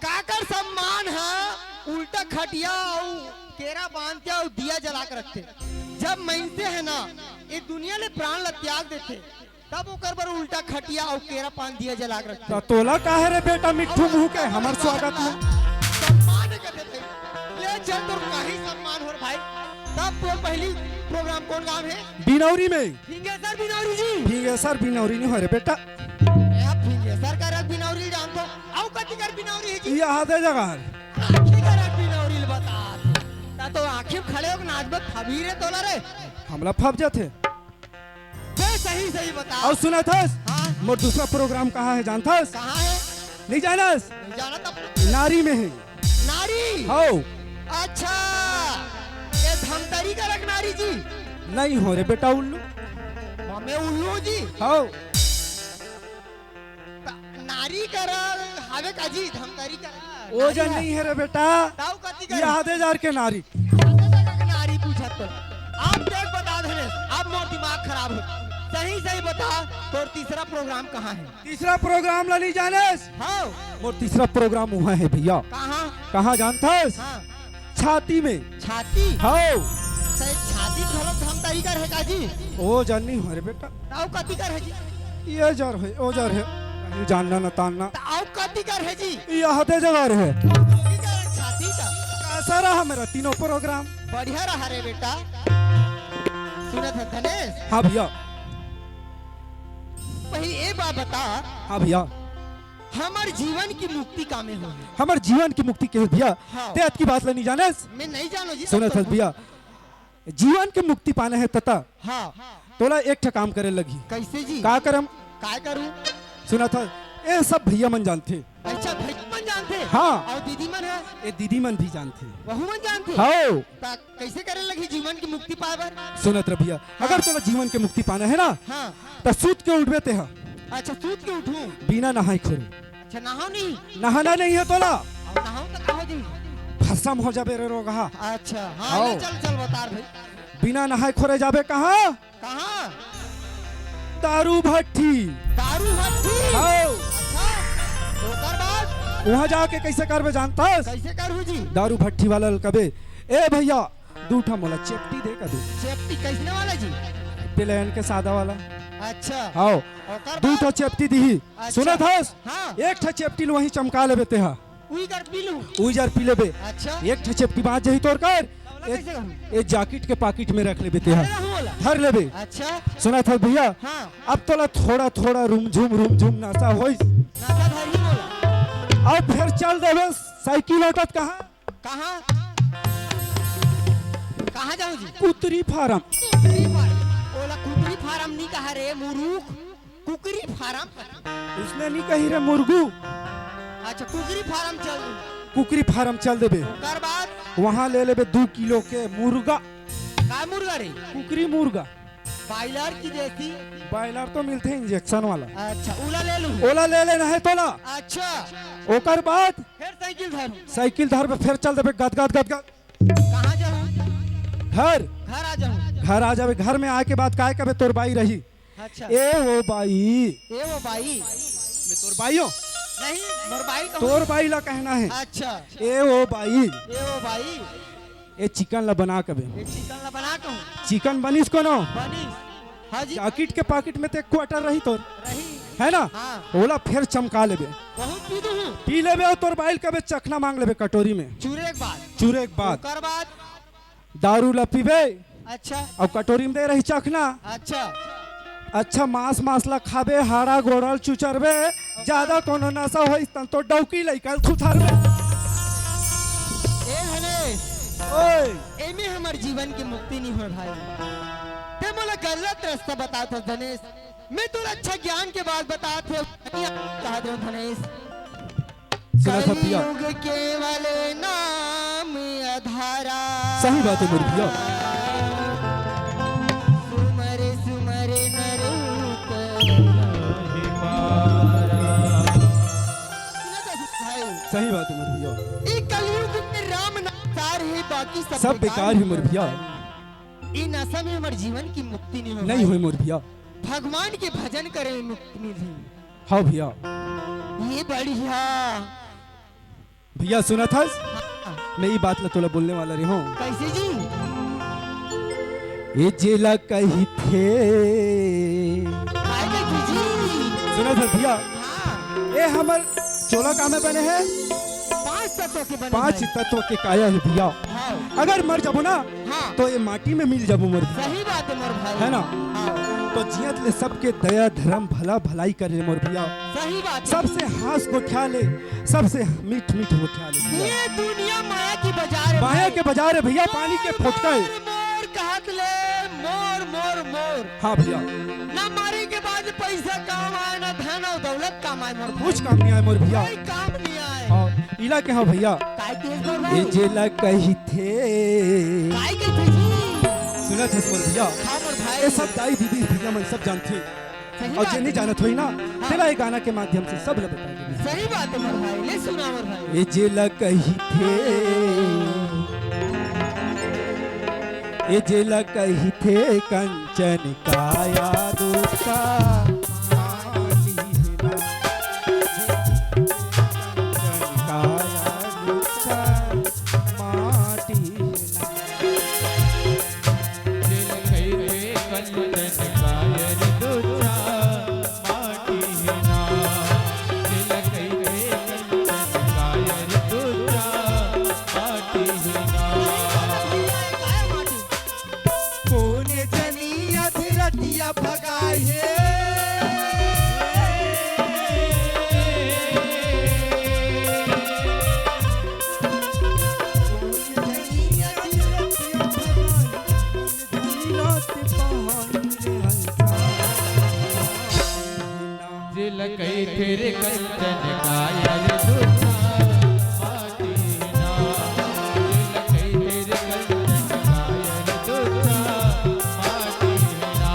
काकर सम्मान ह उल्टा खटिया अउ केरा बांध के अउ दिया जला के रखथे। जब मइनसे हे ना, ए दुनिया ले प्राण ला त्याग देथे, तब ओकर बर उल्टा खटिया अउ केरा पान दिया जला के रखथे। त तोला काहे रे बेटा मिट्ठू मुंह के हमर स्वागत में? सम्मान करथे भाई। ले चल, तोर काही सम्मान हो रे भाई। तब तो पहली प्रोग्राम कौन गांव है? बिनौरी में। फिंगेसर बिनौरी जी। फिंगेसर बिनौरी नहीं हो रे बेटा। ए, फिंगेसर कर बिनौरी जानथों, अउ कति कर बिनौरी है जी? ये आधे जगह है। आखिर कर बिनौरी ल बता। ता तो आखिर खड़े होके नाचबे फबी रे तोला रे। हमला फब जाथे। बे सही सही बता। अउ सुनत हस? हाँ। मोर दूसरा प्रोग्राम कहाँ है जानथस? कहाँ है? नहीं जानस? नहीं जानत अब। नारी में है। नारी? हौ। अच्छा, ये धमतरी करक नारी जी? नहीं हो रे बेटा उल्लू। हमें उल्लू जी? हौ। त-, नारी कर हवे का जी, धमतरी कर? ओ जन नहीं है रे बेटा। ताऊ कति कर? ये आधे हजार के नारी। आधे हजार के नारी पूछत तो। आप देख बता धनेश, अब मोर दिमाग खराब हो। सही सही बता, तोर तीसरा प्रोग्राम कहाँ है? तीसरा प्रोग्राम ला नहीं जानस? हाँ। मोर तीसरा प्रोग्राम वहाँ है भैया। कहाँ? कहाँ जानथस? हाँ। छाती में। छाती? हौ। सही छाती में घलो धमतरी कर है का जी? ओ जन नहीं हो रे बेटा। ताऊ कति कर है जी? ये जर है, ओ जर है। कहीं जानना न तानना। ताऊ कति कर है जी? ये हते जगह रहे। कति कर छाती का? कैसा रहा मेरा तीनों प्रोग्राम? बढ़िया रहा रे बेटा। सुनत है धनेश? हाँ भैया। पहले ये बात बता। हाँ भैया। हमर जीवन की मुक्ति कामे हो? हमर जीवन की मुक्ति के भैया? हाँ। ते अतकी बात ला नहीं जानस? मैं नहीं जानो जी। सुनत हस भैया, जीवन के मुक्ति पाना है तता हाँ। तोला एक ठा काम करे लगही। कैसे जी? का करम? काय करूं? सुनत हस, ये सब भैया मन जानथे। अच्छा, भैया मन जानथे? हाँ। अउ दीदी मन है? ये दीदी मन भी जानथे। वहू मन जानथे? हौ। त कैसे करे लगही जीवन की मुक्ति पाए बर? सुनत रह भैया, हाँ। अगर तोला जीवन के मुक्ति पाना है ना, हाँ। त सूत के उठबे तेहा। अच्छा, सूत के उठूं? बिना नहाए खोरे। अच्छा, नहाओ नहीं? नहाना नहीं है तोला। अब नहाओ तो का हो जाई? भस्म हो जाबे रे रोगहा। अच्छा, हाँ, हौ। ले चल, चल, बता भाई। बिना नहाए खोरे जाबे कहाँ? कहाँ? दारू भट्ठी। दारू भट्ठी? हौ। अच्छा, ओकर बाद? वहाँ जाके कैसे करबे जानथस? कैसे करहूँ जी? दारू भट्ठी वाला ल कबे, "ए भैया, दू ठा मोला चेपटी दे का दू।" चेपटी कैसने वाला जी? प्लेन के सादा वाला। अच्छा। हौ। ओकर दू बाद? ठा चेपटी दिही। अच्छा। सुनत हस? हाँ। एक ठा चेपटी ल वहीं चमका लेबे तेहा। उही कर पी लूं। उही जर पी लेबे। अच्छा। एक ठा चेपटी बाँच जाही तोर कर। तौला ए, कैसे कहूं? ए जैकेट के पाकिट में रख लेबे तेहा। अरे रहूं वाला। धर लेबे। अच्छा। सुनत हस भैया? हाँ। अब तोला थोड़ा थोड़ा रुमझुम रुमझुम नशा होइस। नशा धर ही बोला। अब फेर चल देबे साइकिल ओटत कहाँ? कहाँ? कहाँ जाहूं जी? कुतरी फारम। कुतरी फारम। ओला कुतरी फारम नी कहा रे मुरुख। कुकरी फारम? उसने नी कही रे मुर्गू। अच्छा, कुकरी फारम चल दू। कुकरी फारम चल देबे। ओकर बाद? वहाँ ले लेबे दू किलो के मुर्गा। का मुर्गा रे? कुकरी मुर्गा। बॉयलर की देसी? बॉयलर तो मिलथे इंजेक्शन वाला। अच्छा, ओला ले लू। ओला ले लेना है तोला। अच्छा। ओकर बाद? फेर साइकिल धर। साइकिल धर में फेर चल देबे गद गद गद गद। कहाँ जाहूं? घर। घर आ जाहूं। घर आ जाबे। घर में आए के बाद काय कबे तोर बाई रही? अच्छा। ए O by. A O by. मैं तोर बाई हो? नहीं, मोर बाई कहूं। तोर बाई ला कहना है। अच्छा। ए O by. A O by. A chicken ला बना कबे। ए चिकन ला बना कहूं। चिकन बनिस कोनो? बनिस। हाँ जी। जैकेट के पाकिट में ते क्वार्टर रही तोर। रही। है ना? हाँ। ओला फेर चमका लेबे। बहुत पी दूं। पी लेबे अउ तोर बाई ल कबे चखना मांग लेबे कटोरी में। चूरे के बाद। चूरे के बाद। ओकर बाद? दारू ला पीबे। अच्छा। अउ कटोरी में दे रही चखना। अच्छा। अच्छा, मांस मांस ला खाबे, हाड़ा गोड़ल चुचरबे, ज्यादा कोनो नशा होइस तन तो डौकी लइका ल खुथरबे। ए धनेश, ओए। एमे हमर जीवन की मुक्ति नहीं हो भाई। ते मोला गलत रास्ता बतात हस धनेश। मैं तोला अच्छा ज्ञान के बात बतात हूँ, कहा दो धनेश। सुना था पिया। कलयुग केवल नाम आधारा। सही बात है मोर भैया। सुमर सुमर नर उत भाई। सही बात है मोर भैया। ई कलयुग में राम नाम सार है, बाकी सब सब बेकार बेकार है मोर भैया। ई नशा में हमर जीवन की मुक्ति नहीं हो नहीं भाई। होई मोर भैया। भगवान के भजन करे में मुक्ति मिलही। हाँ भैया। ये बढ़िया। भैया सुनत हस? हाँ। मैं ई बात ला तोला बोलने वाला रहे हूँ। कैसे जी? ए जेला कहिथे। काय के सुनत हस भैया, हाँ। ए हमर चोला का में बने हे? पांच तत्व के बने पांच भाई। तत्व के काया हे भैया। हाँ। अगर मर जाबो ना, हाँ। तो ए माटी में मिल जाबो मोर भैया। सही बात हे मोर भाई। है ना? हाँ। तो जियत ले सबके दया, धरम, भला, भलाई करे मोर भैया। सही बात हे। सबसे हांस गोठिया ले, सबसे मीठ मीठ गोठिया ले भैया। ये दुनिया माया की बाजार हे माया भाई। के बाजार हे भैया, पानी के मोर, फोटका हे। मोर, मोर कहत ले, मोर, मोर, मोर। हाँ भैया। ना मरे के बाद पैसा काम आय, ना धन अउ दौलत काम आय मोर भाई। कुछ काम नहीं आय मोर भैया। कोई काम नहीं आय। हाँ, इला के हाँ भैया। काय के इस बार ए भाई? जेला कहिथे। काय कहिथे जी? सुनत हस मोर भैया? हाँ मोर भाई। ये सब दाई दीदी भैया मन सब जानथे। सही अउ बात जे नहीं हे। जानत होही ना, हाँ। तेला ये गाना के माध्यम से सब ला बता देबे। सही बात हे मोर भाई, ले सुना मोर भाई। ए जेला कहिथे, ए जेला कहिथे कंचन काया दूत का, कंचन काया दूत का, माटी हे ना। जेला कहिथे कंचन काया दूत का, माटी हे ना। जेला कहिथे कंचन काया दूत का, माटी हे ना। कोन जनी अधरतिया भगाए हे। जेला कहिथे रे कंचन काया दूत का, माटी हे ना। जेला कहिथे रे कंचन काया दूत का, माटी हे ना।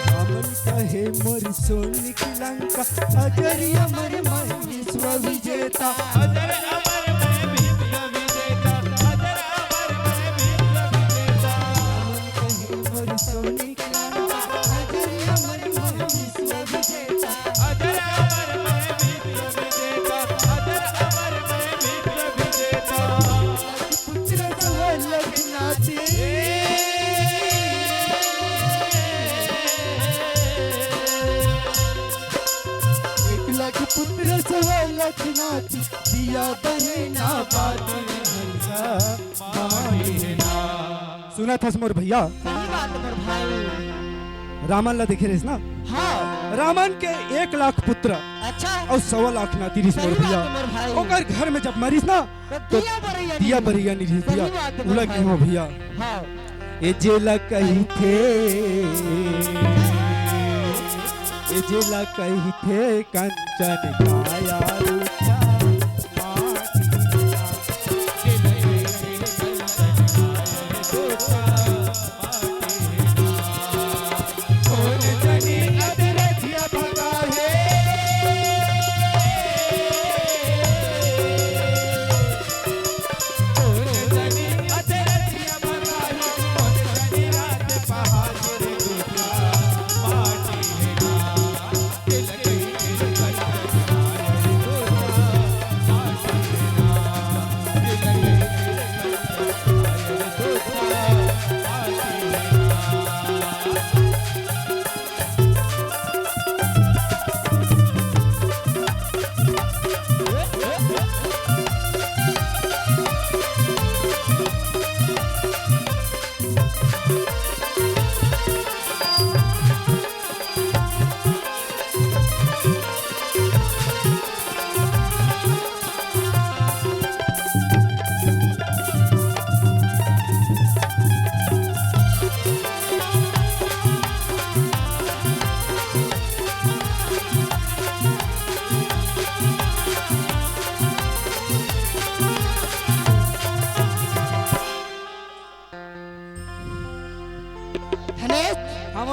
हमन कहे मोर सोनिक लंका, अजर अमर मैं विश्व विजेता। अजर अमर मैं विश्व विजेता, अजर अमर मैं विश्व विजेता। हमन कहे मोर सोनिक लंका, अजर अमर मैं विश्व विजेता। अजर अमर मैं विश्व विजेता, अजर अमर मैं विश्व विजेता। पुत्र सवल नाती। एक लाख पुत्र सवा लाख नाती, दिया बहिना बात हंसा मानी ना। सुनत हस मोर भैया? सही बात मोर भाई। रामन ला देखे रहिस ना? हाँ। रामन के एक लाख पुत्र अच्छा। अउ सवा लाख नाती रहिस मोर भैया। सही बात मोर भाई। ओकर घर में जब मरिस ना, तो तो दिया बरैया दिया नहीं। बरैया नहीं रहिस भैया। सही बात है उला भाई। के हो भैया। हाँ। ए जेला कहिथे, ए जेला कहिथे कंचन काया रूपा।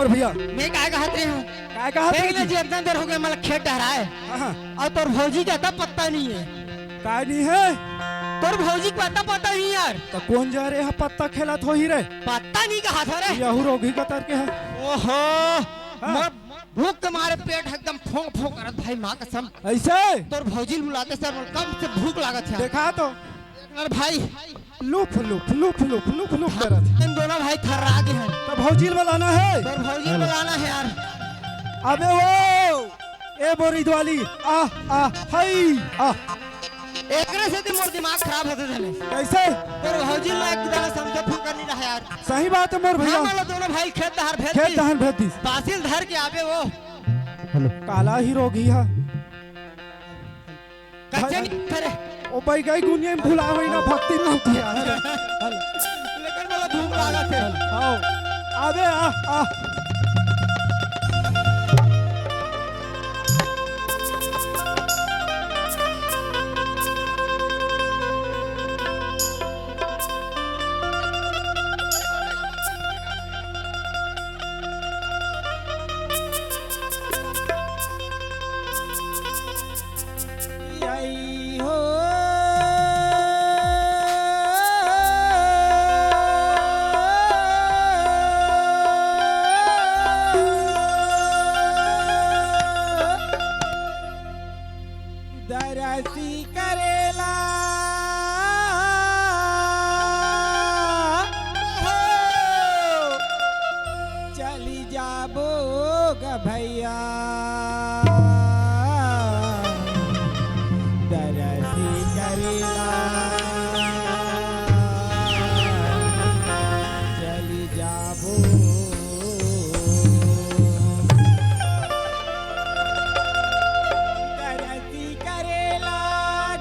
भैया। मैं काय कहत रहे हूँ? काय कहत देख रहे ले जी, जी? इतना देर हो गया, मतलब खेत डहराए। हाँ, हाँ। और तोर भौजी का अता पता नहीं है। काय नहीं है? तोर भौजी का अता पता नहीं यार। तो कौन जा रहे हैं पत्ता खेलत होही रे? पता नहीं कहा था रे। यहू रोगी कतर के है। ओहो, हाँ। मोर भूख के मारे पेट एकदम फोंक फोंक करत भाई, माँ कसम। ऐसे? तोर भौजी ल बुलाते सर, मोर कब से भूख लागत है। देखा तो। अरे भाई। Loop, loop, loop, loop, loop, loop करत। इन दोनों भाई थर्रा गे हैं। तो भौजी ल बुलाना है। तोर भौजी ल बुलाना है यार। अबे वो, ए बोरी द्वाली, आ, आ, हई, आ। एकरे से तो मोर दिमाग खराब होते थे। कैसे? तोर भौजी ल एक दाना समझो फूका नहीं रहा यार। सही बात है मोर भैया। हाँ, मान लो दोनों भाई खेत डहर भेज खेत दी। डहर भेज दी। बासिल धर के आबे वो। हेलो। काला ही रोगी है। कच्चे भाई, नहीं थे रे। ओ भाई, गई दुनिया में भुला हुई ना, भक्ति ना होती है। हेलो। लेकिन बोला धूप लागत है। हाँ। अबे आ, आ। आई हो। दरसी करेला हो, चली जाबो ग भैया। दरसी करेला चली जाबो। दरसी करेला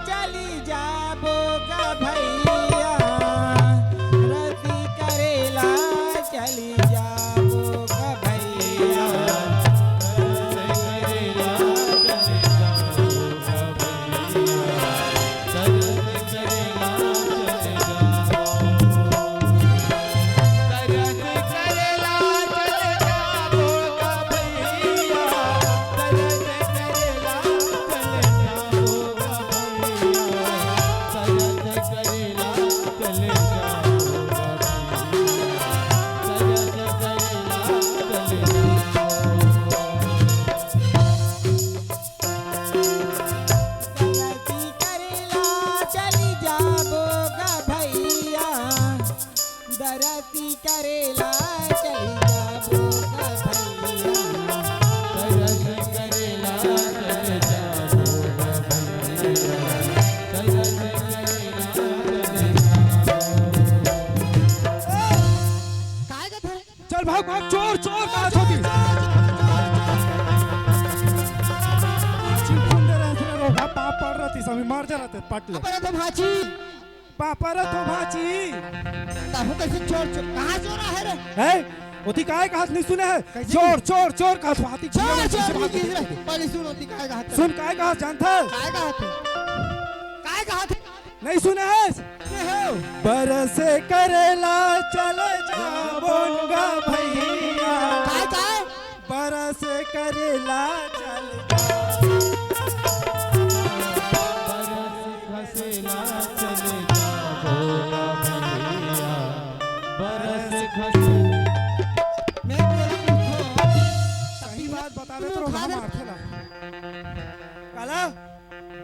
चली जाबो ग भैया, रसी करेला चली जाबो ग भैया। दरसी करेला चली जाबो ग भैया। काय कथे रे? चल भाग, भाग, चोर, चोर, कहा थोड़ी। चिंकुन दे रहे थे, रोगा पाप पड़ रहा थी, सभी मर जा रहे थे, पट ले। अपन तो भाची। पापा रे तो भाची। तहु कैसे चोर, चोर, कहाँ चोर आहे रे? है? ओती काय कहात नहीं सुने है? कैसे? चोर, चोर, चोर कहात, हाथी चोर, चोर, चोर, नहीं किस रे? पहले सुन ओती काय कहात। सुन काय कहात जानता है? काय कहात है? काय कहात है? नहीं सुने है? ये हो। बरस करेला चले जाबो ग भैया। काय, काय? बरस करेला चल जा। बरस खसेला चल जा भोला भैया। बरस खसेला। मैं तेरा पूछो। सही बात बतावे तो खा हम दे। आथे ला। काला?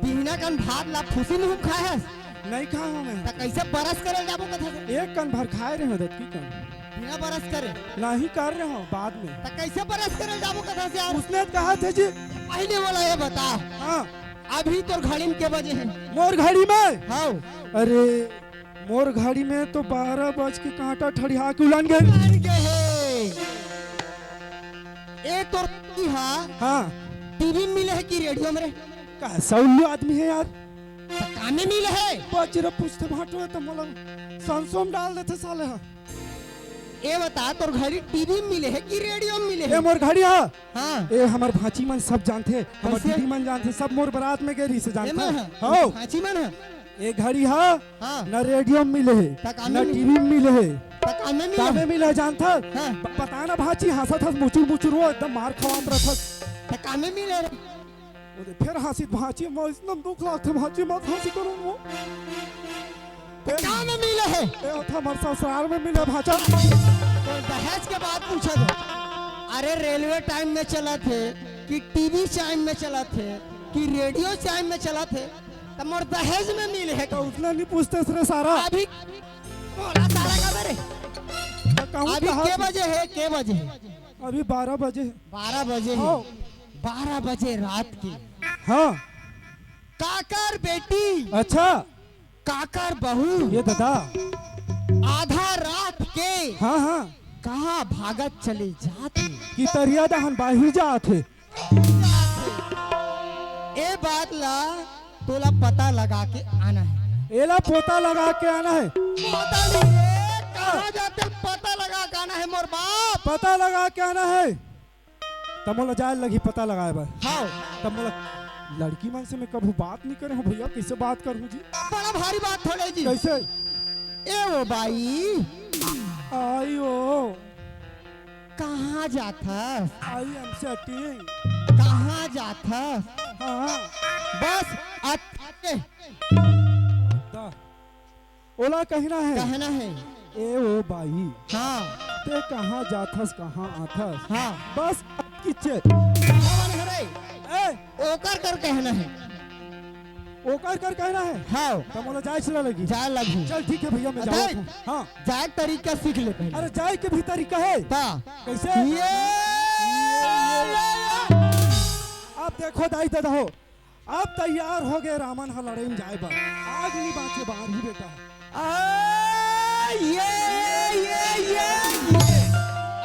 बिहना कन भात ला फूसी मुंह खाए हस? नहीं खाए हूँ मैं। त कैसे बरस करे जाबो कथा से? एक कन भर खाए रहे हो दत्ती कन। बिना बरस करे? नहीं कर रहे हो बाद में। त कैसे बरस करे जाबो कथा से यार? उसने कहा था जी। पहले वाला ये बता। हाँ। अभी तोर घड़ी में के बजे है? मोर घड़ी में? हाँ। अरे, मोर घड़ी में तो बारह बज के कांटा ठड़िया के उलन गए। उलन गए है। ए तोर की हा? हाँ। टीवी में मिले है कि रेडियो में रे? का सौल्लू आदमी है यार। त कामे मिले है? बजरा पूछते भाटो है त मोला संसो में डाल देते साले हा। ए बता, तोर घड़ी टीवी में मिले है कि रेडियो में मिले ए है? मोर घड़ी हा? हाँ। ए हमर भांची मन सब जानथे, हमर कैसे? दीदी मन जानथे, सब मोर बरात में गे रही से जानथे। एमा हा? हाँ। भांची मन हा? ए घड़ी हा? हाँ। न रेडियो में मिले है, त कामे न मिले? टीवी में मिले है। त कामे मिले? कामे मिले जानथस? हाँ। ब-, बता ना भांची, हंसत हस मुचुर मुचुर, वो एकदम मार खवात रथस। त कामे मिले रे? ओदे फेर हंसित भांची, मैं इसने दुख लागथे भांची, मत हंसी करो वो। त कामे मिले हे? ए, ओथा हमर ससुराल में मिले भांचा। तो दहेज के बात पूछत हो। अरे रेलवे टाइम में चलत हे कि टीवी टाइम में चलत हे कि रेडियो टाइम में चलत हे, त मोर दहेज में मिले हे। तो उसने नहीं पूछते रे सारा। अभी मोला सारा का बे रे? तो कहूँ अभी कहाँ के से? बजे हे, के बजे हे? अभी बारह बजे। बारह बजे हे। हाँ। बारह बजे रात के। हाँ। काकर बेटी। अच्छा। काकर बहू। ये दादा। आधा रात के। हाँ, हाँ। कहाँ भागत चले जात हे? कि तरिया दहन बाहिर जात हे। ए बात ला तोला पता लगा के आना हे। एला पोता लगा के आना हे। पता नहीं रे, कहाँ जाथे पता लगा के आना हे मोर बाप। पता लगा के आना हे। त मोला जाए लगही पता लगाए बर। हाँ। त मोला लड़की मन से मैं कभू बात नहीं करे हूँ भैया, कैसे बात करूँ जी? बड़ा भारी बात थोड़े जी। कैसे? ए ओ बाई। आई ओ। कहाँ जाथस? I am setting। कहाँ जाथस? हाँ। बस अत-, अत-, दा। ओला कहना हे। कहना हे। ए ओ बाई। हाँ। ते कहाँ जाथस, कहाँ आथस? हाँ। बस अतकिचे। कहाँ मन हरे? ए। ओकर कर कहना हे। ओकर कर कहना हे? हाँ। त मोला जाए चला लगी। जाए लगी। चल ठीक हे भैया, मैं अरे। जावत हूँ। हाँ। जाए तरीका सीख ले पहले। अरे जाए के भी तरीका हे। ता। कैसे? ये, ये, ये, ये। अब देखो दाई दादा हो, अब तैयार हो गए रामन ह लड़ाई में जाए बर। आज नहीं बाँचे बाहर ही बेटा। आ, ये, ये, ये, ये।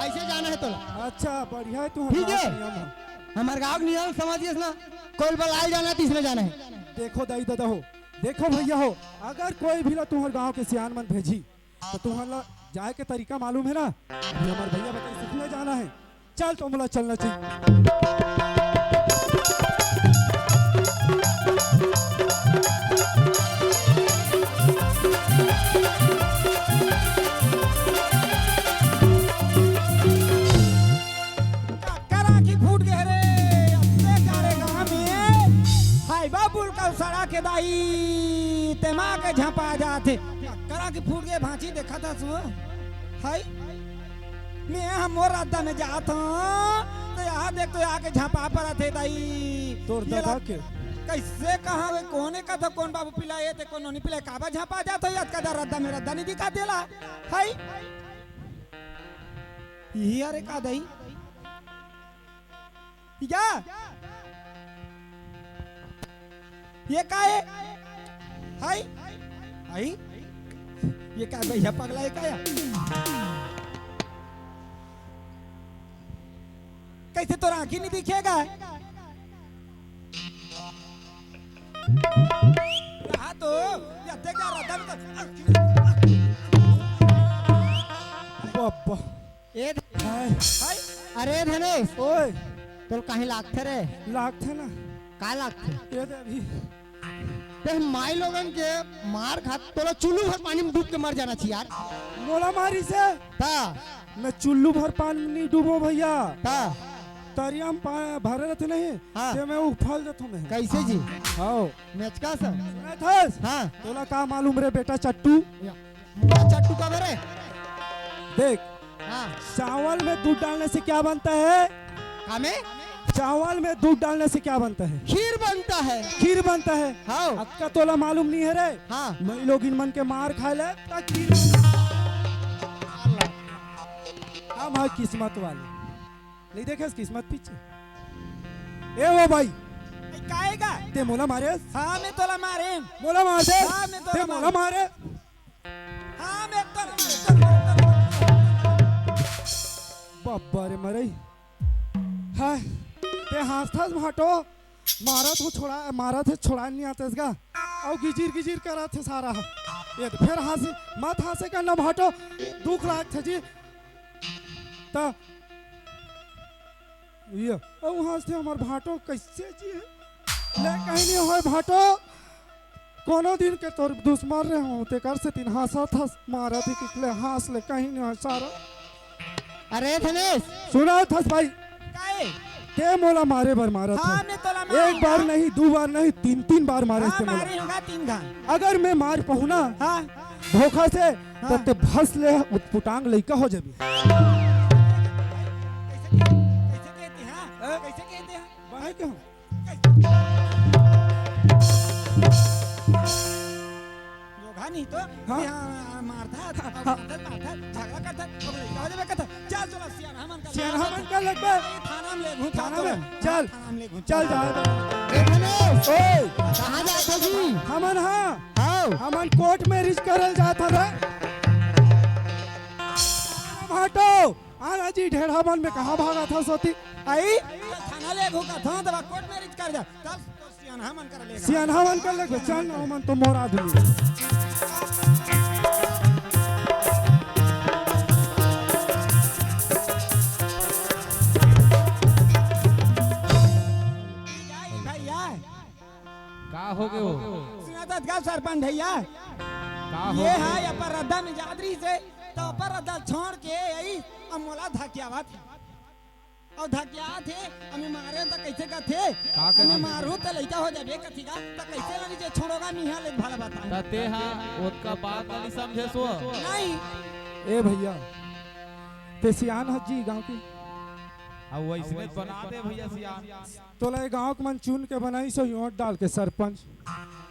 ऐसे जाना हे तोला। अच्छा, बढ़िया हे तू ठीक हे? नियम हे। हमर गाँव के नियम समझिस ना, कोई बलाए जाना हे त इसने जाना हे। देखो दाई दादा हो, देखो भैया हो, अगर कोई भी ला तुम्हर गाँव के सियान मन भेजी, त तुहन ला जाए के तरीका मालूम हे ना? अभी हमर भैया बताइस इसने जाना हे। चल, त मोला चलना चाहिए। काकर आँखी फूट गे रे, अतका सारे गाँव में हाईवा पुल का सड़क हे दाई, तेमा के झपा जाथे। काकर आँखी फूट गे भांची देखत हस वो। हाय, मैं ह मोर रद्दा में जात हूँ, त यहाँ देख तो आके झपा परत हे दाई। तोर ये दादा ला के? कैसे कहाँ वे, कोने का था, कोन बाबू पिलाए थे, कोन नोनी पिलाए, काबर झपा जात हो, अतका जा रद्दा में रद्दा नहीं दिखा देला। हाय, ये अरे का दाई? या? ये का हे? हाय? हाय? ये का भैया पगला हे का या? कैसे तोर आँखी नहीं दिखे गा? रहा तो, या देख जा रहा, दम तो। बाबा। ए ध-, हाय। हाय। अरे धनेश, ओए। तोल कहीं लागथे रे? लागथे ना। का लागथे? ये दे अभी। ते माई लोगन के मार खा, तोला चुल्लू भर पानी में डूब के मर जाना चाहिए यार। मोला मारिस हे? ता। मैं चुल्लू भर पानी में नहीं डूबो भैया। ता। तरिया में पा-, भरे रहते नहीं, हाँ। ते मैं उफल देथो मैं। कैसे जी? हाँ। मेचका सा। सुनत हस? हाँ। तोला का मालूम रे बेटा चट्टू? या। मोला चट्टू का बरे? देख, हाँ। चावल में दूध डालने से क्या बनता है? का में? चावल में दूध डालने से क्या बनता है? खीर बनता है। खीर बनता है। हाँ। अतका तोला मालूम नहीं हे रे? हाँ। मैं लोग इन मन के मार खाए ले, ता खीर बनता है। हम है किस्मत वाले। नहीं देखे इस किस्मत पीछे। ए वो भाई। ए, काहे का? ते मोला मारे? हाँ, मैं तोला मारे। मोला मार दे। हाँ, मैं तोला ते मोला मारे। मारे। हाँ, मैं तोला मारे। बाबा रे मरई। हाय, ते हंसथस भांटो। मारत हो छोड़ा, मारत हे छोड़ा नहीं आते इसका। और गिजिर गिजिर करत हे सारा। ये तो फिर हंसी, मत हंसे करना भांटो। दुख लागथे जी। त ये, अउ हंसथे हमर भांटो कैसे जी हे? ले कहीं नहीं होय भांटो। कोनो दिन के तोर दुश्मन रहे हूँ, तेकर से तीन हाँसत हस, मारा थी किकले हाँस ले, कहीं नहीं हाँस सारा। अरे धनेश। सुना थस भाई। काहे? ते मोला मारे बर मारत हाँ, हस। मैं तोला मारे एक बार हाँ। नहीं, दू बार नहीं, तीन, तीन बार मारे हाँ, से मोला। मारे होगा तीन घा। अगर मैं मार पहुना हाँ। धोखा से, हाँ। तो ते भस ले उतपुटांग लइका हो जाबी। कैसे कहते, कैसे कहते हैं? हाँ? कैसे कहते हैं? बने क्यों? जोघा नहीं तो हाँ। यहाँ मारता, मारता, मारता, झगड़ा करता, अब लड़का हो जावे कहता, चल चलो सियान हमन का सियान हमन का लगबे। थाना में ले घूम थाना में चल। थाना में ले घूम चल जाए। ए धनेश, ओए। कहाँ जात हो जी? हमन हाँ। आओ। हमन कोर्ट मैरिज करल जात हवे। हटो। आना जी, ढेढ़ा मन में कहाँ भागत हस ओती? आई? थाना ले घूम का था, तब कोर्ट मैरिज कर जा। तब तो सियान हमन कर ले। सियान हमन कर ले, चल ना, हमन तो मोर आदमी। भैया। का हो गए हो? सुना तो का सरपंच भैया? का हो ये गए? है, ये पर रद्दा में जात रही से, तो पर रद्दा छोड़ के आई, अब मोला धकियावत है। अउ धकियात हे, अमे मारे त कइसे कथे? का अमे कथे? मारू त लइका हो जाबे कथी का? त कइसे लगी जे छोड़ोगा मिहा ले भला बता। त ते हा ओतका बात ला नइ समझे सो। नहीं। ए भैया, ते सियान हस जी गाँव के। अब वइसने बना दे भैया सियान। तोला ए गाँव के मन चुन के बनाइस हो, वोट डाल के सरपंच।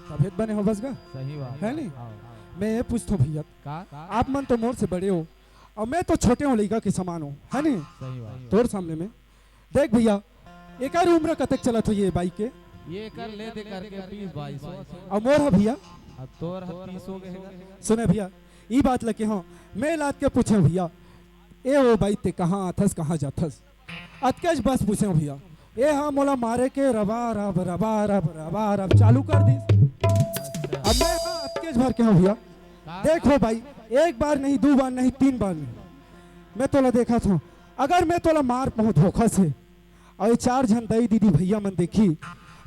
तभे त बने हो बस गा। सही बात। है नी? हाँ। मैं ये पूछथों भैया, का? आप मन तो मोर से बड़े हो, अउ मैं तो छोटे हों, लइका के समान हों, है नी? सही बात। तोर सामने में देख भैया, एकर उम्र कतेक चलत होही ये बाई के? ये कर ले दे करके बीस बाईस हो। अउ मोर ह भैया? अब तोर ह तीस हो गए हे। सुने भैया, ई बात ल केहों, मैं लात के पूछेंव भैया, ए ओ बाई ते कहाँ आथस, कहाँ जाथस? अतकेच बस पूछेंव भैया, ए हा मोला मारे के रबा रब, रबा रब, रबा रब चालू कर दिस। अब मैं हा अतकेच भर केहों भैया, का? देखो भाई, एक बार नहीं, दू बार नहीं, तीन बार नहीं, मैं तोला देखाथों। अगर मैं तोला मार पहुँ धोखा से, अउ ये चार झन दाई दीदी भैया मन देखही,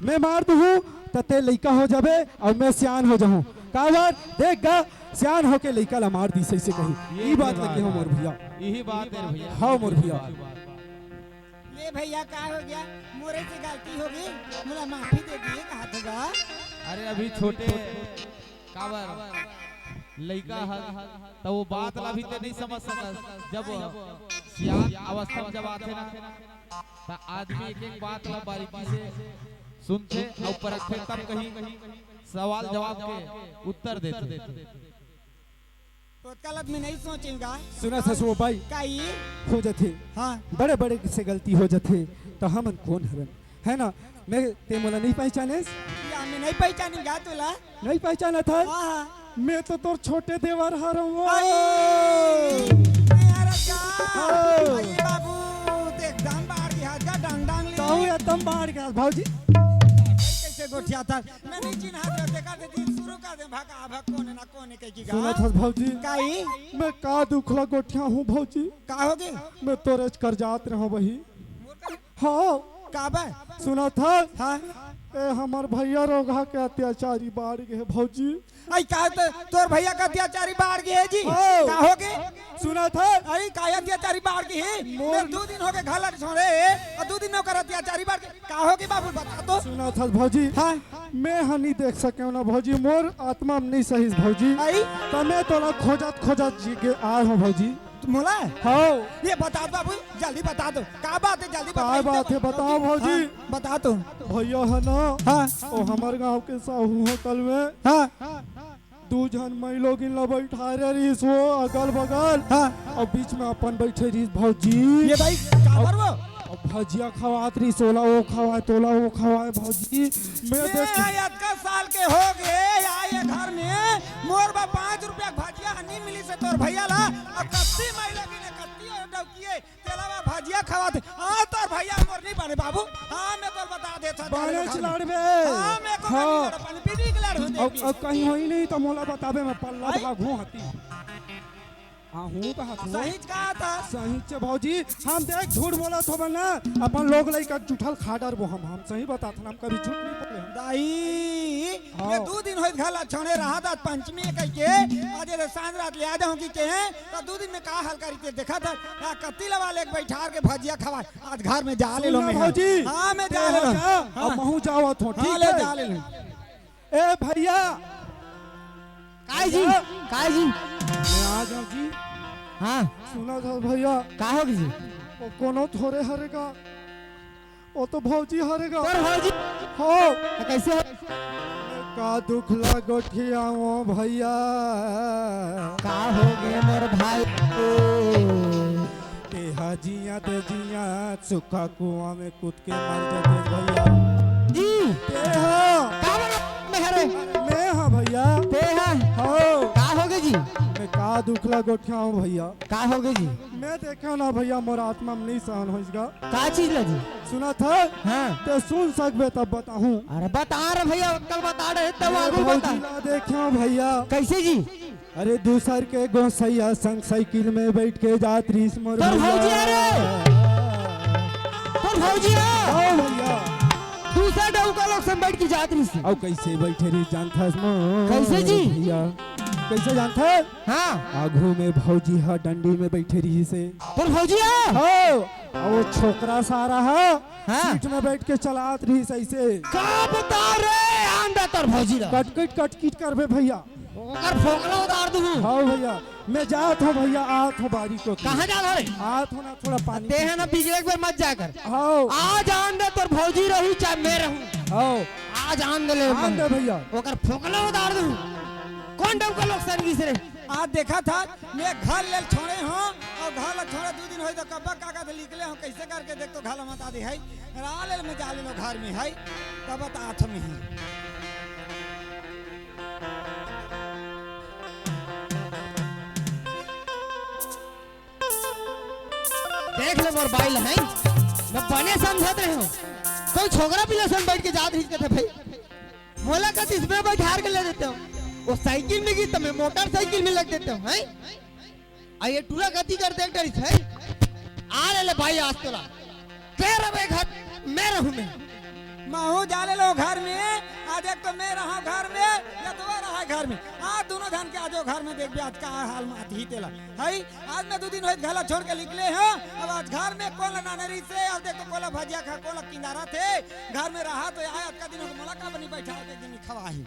मैं मार दुहूँ, त ते लइका हो जाबे, अउ मैं सियान हो जाहूँ। काबर? देख गा, सियान होके लइका ला मार दिस, अइसे कही। ये ई बात ल केहों मोर भैया। यही बात है भैया। हाँ मोर भैया। ये भैया का हो गया? मोरे से गलती हो गई, मोला माफी दे दिए, कहा तो गा। अरे अभी छोटे काबर लइका हस, त वो बात ला भी ते नइ समझ सकस। जब सियान अवस्था में जब आथे ना, त आदमी एक एक बात ला बारीकी से सुनथे अउ परखथे, तब कहीं सवाल जवाब के उत्तर देथे। तो गलत में नहीं सोचेगा। सुना ससुर बाई, काई? हो जथे। हाँ। बड़े बड़े से गलती हो जथे, त हमन कोन हरन? है ना? मैं, ते मोला नइ पहचानेस? या, मैं नइ पहचानेंव गा तोला। नइ पहचानत हस? हाँ, हाँ। मैं तो तोर छोटे देवर हरंव वो। आई। अरे का? हाँ। अरे बाबू, ते एकदम बाढ़ गया, जा डंग डंग ले। कहूँ एकदम बाढ़ गया, भौजी। कैसे गोठियाथस? मैं नइ चिन्हात, देखा दे, शुरू कर दे, भगा, भग, कोने ना कोने कह की गा। सुनत हस भौजी? काई? मैं का दुख ला गोठियाहूँ भौजी? का होगे? मैं तोरेच कर जात रहों बही। मोर का? हाँ। काबर? सुनत हस? हाँ। ए, हमर भैया रोगहा के अत्याचारी बाढ़ गे हे भौजी। आई का त-, तोर भैया के अत्याचारी बाढ़ गे हे जी? हाँ। का होगे? सुनत हस? आई का अत्याचारी बाढ़ गे हे? मोर मैं दू दिन होगे घर ला छोड़े, अउ दू दिन में ओकर अत्याचारी बाढ़ गे। का होगे बाबू बता तो? सुनत हस भौजी? हाँ। मैं ह नइ देख सकेंव ना भौजी, मोर आत्मा में नइ सहिस भौजी। आई? त मैं तोला खोजत खोजत जी के आए हों भौजी। मोला? हाँ। ये बता दो बाबू, जल्दी बता दो। का बात हे, जल्दी का बताओ, बात हे, बताओ भौजी। हाँ, बता तो। भैया हे ना, हाँ। वो हमर गाँव के साहू होटल में हाँ। दू झन माईलोगिन ला बैठारे रहिस वो अगल बगल। हाँ। अउ बीच में अपन बैठे रहिस भौजी। ये भाई, काबर वो? अउ भजिया खवात रहिस, ओला वो खवाए, तोला वो खवाए भौजी। मैं मैं देख अतका साल के हो गे, आए घर में मोर बा पाँच रुपया भजिया नइ मिलिस हे तोर भैया ला, अउ कत्ती माईलोगिन हे, कत्ती अउ डौकी हे, तेला बा भजिया खवात हे। हाँ, तोर भैया मोर नइ बने बाबू। हाँ, मैं तोर बता देत हँव, बने लड़बे। हाँ, मैं को हाँ। लड़बे, बीबी के लड़बे। अउ, अउ कहीं होही नहीं त मोला बताबे, मैं पल्ला भागहूँ हती। हाँ, हूँ कहा था। सहीच कहा था। सहीच भौजी, हम देख झूठ बोलत होबे ना, अपन लोग लइका जूठा ल खा डरबो हम, हम सही बतात हन, हम कभी झूठ नइ बोले हन। दाई, मैं हाँ। दू दिन होइस घर ला छोड़े रहत, आज पंचमी हे कहिके, आज ये सांझ रात ले आ जाहूं कहिके, त दू दिन में का हाल करिस ते देखत हस, कत्ती लवा ले बइठार के भजिया खवाय, आज घर में जा ले लो सुन ना मैं। भौजी, हाँ, मैं जा ले लो। हाँ। अब महूं जावत हों, हाँ, ठीक ले हे? जा ले लो। ए भइया। काय जी? भइया। काय जी? मैं आ जावं जी। हाँ। सुनत हस भइया। का होगे जी? ओ कोनो थोरे हरे गा। ओ तो भौजी हरे गा। तोर भौजी? हो। त कइसे हो? का दुख ला गोठियावं भइया। का होगे मोर भाई? तेहा जियत जियत सुक्खा कुआं में कूद के मर जातेस भइया। जी। तेहा। का बना में हरे? मैं हां भइया। तेहा। हो। का होगे जी? मैं का दुख ला गोठियावं भइया। का होगे जी? मैं देखेंव ना भइया, मोर आत्मा में नइ सहन होइस गा। का चीज ला जी? सुनत हस? हाँ। ते सुन सकबे तब बताहूं। अरे बता रे भइया, अक्कल बता रहे तब मैं आगू भौजी बता। ला देखेंव भइया। कइसे जी? अरे दूसर के गोसइया संग साइकिल में बइठ के जात रिहिस मोर तोर भइया। भौजी हरे? तोर भौजी हे? हाँ भइया। दूसर डउका लोग संग बइठ के जात रिहिस। अउ कइसे बइठे रिहिस जानथस मोर कइसे जी? भइया? कइसे जानथस? हाँ। आगू में भौजी ह डंडी में बइठे रिहिस हे। तोर भौजी हे? हो। अउ ओ छोकरा सारा ह हाँ। सीट में बइठ के चलात रिहिस अइसे। का बता रे, आन दे तोर भौजी ला। कटकिट, कटकिट करबे भइया। ओकर फोकला उतार दूं। हाँ भइया, मैं जात हों भइया, आत हों बारी को। कहाँ जात हस रे? आत हों ना, थोड़ा पानी तेहा ना बिगड़े के बेर मत जाय कर। हाँ। आज आन दे तोर भौजी रही चाहे मैं रहूं। हाँ। आज आन दे ले आन दे भइया। ओकर फोकला उतार दूं। कोन डउका लोग संग गिस रे? आज देखत हस, मैं घर ले छोड़े हों अउ घर ले छोड़े दू दिन होइस त कब का का निकले हों, कइसे करके देख तो घर मत आ दे हे। रा ले मैं जा ले लो घर में हे, तब बतात हों मैं। देख ले मोर बाई ल हे, मैं बने समझत रहे हों। कोई छोकरा पिला संग बइठ के जात रिहिस कथे भई, मोला कतिस में बइठार के ले देते हो, ओ साइकिल में गिस त मैं मोटरसाइकिल में लग देते हो, हैं? अउ ये टूरा कति कर देख डरिस हे। आ ले ले भाई आज तोला। तें रबे घर, मैं रहूं मैं। महूं जा ले लो घर में, आज एक तो मैं रहंव घर में, या तो वो रहय घर में। आज दूनों झन के आजो घर में देखबे, आज का हाल मात ही तेला। हई, आज मैं दू दिन होइस घर ला छोड़ के निकले हों, अब आज घर में कोन ला नानरी से, अब देख तो कोन ला भजिया खा, कोन ला किंदारथे, घर में रहा तो आय, अतका दिन हो मोला का बनी बइठा के दिन खवाही।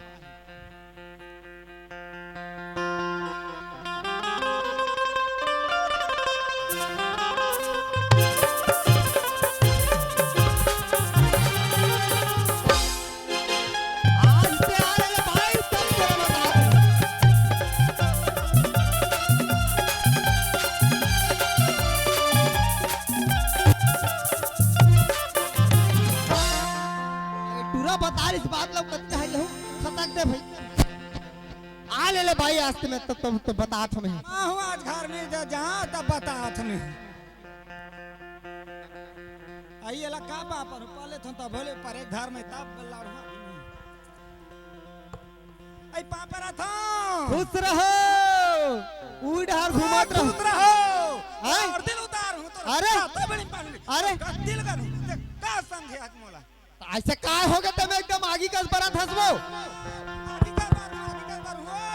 आज से आ रहे भाई, सब तेरा बता। टूरा बता रही इस बात लो, कत्ते है लहू, खतक दे भाई। आ ले ले भाई, आज ते मैं तो, तो, तो बतात हों मैं। आहूं आज घर में जा, जा, तब बतात हों मैं। आई एला का बाप रे, पहले थों तब बोले पर एक घर में तब लाड़ू। आई पापा रथों। खुश रहो। उई डहर घूमत रहो। खुश रहो। हैं? अउ दिल उतार हूं तो अरे। का बड़ी पानी। अरे। का दिल कर हूं। का संग हे आज मोला। त अइसे काय होगे ते एकदम आगी कस बरत हस वो?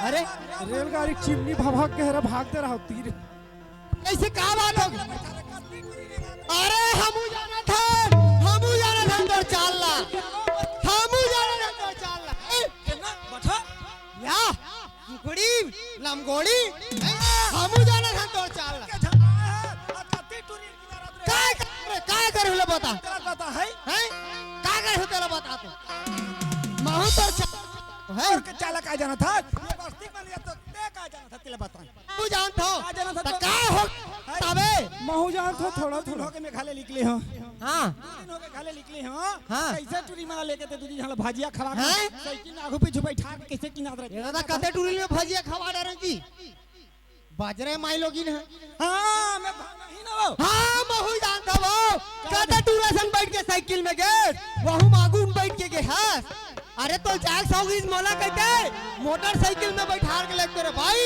अरे, रेलगाड़ी के चिमनी भभक के हरे, भागते रहो तीर। अइसे का बात होगे? अरे, हमू जानत हन, हमू जानत हन तोर चाल ला। हमू जानत हन तोर चाल ला। ए, या, कुकड़ी, लमगोड़ी, ए, हमू जानत हन तोर चाल ला। काय कर, काय करे हस तेला बता। हैं? का करे हस तेला बता तो। महूं तोर चा-, हैं? तोर के चाला का जानत हस? ये बस्ती में लिया तो ते का जानत हस तेला बता। तू जानत हो? का जानत हस त तो? का हो? हैं? तबे? महूं जानत हों थोड़ा, थोड़ा। होके मैं घाले निकले हों। हाँ। दिन होके घाले निकले हों। हाँ। कइसे टूरी मन ला लेके ते दू झन ला भजिया खवा के हैं? साइकिल में आगू पीछू बइठा के कइसे किनात रहे? ये दादा कते टूरी में भजिया खवा डारे जी? बजरे माई लोगिन हे। हाँ, मैं भाग नहीं ना वो। हाँ, महूं जानत हों वो। कते टूरा संग बइठ के साइकिल में गे, वहू मागू में बइठ के गे हस। अरे तो जाग सौ गीस मोला कहिते, मोटरसाइकिल में बइठार के लेगते रे भाई।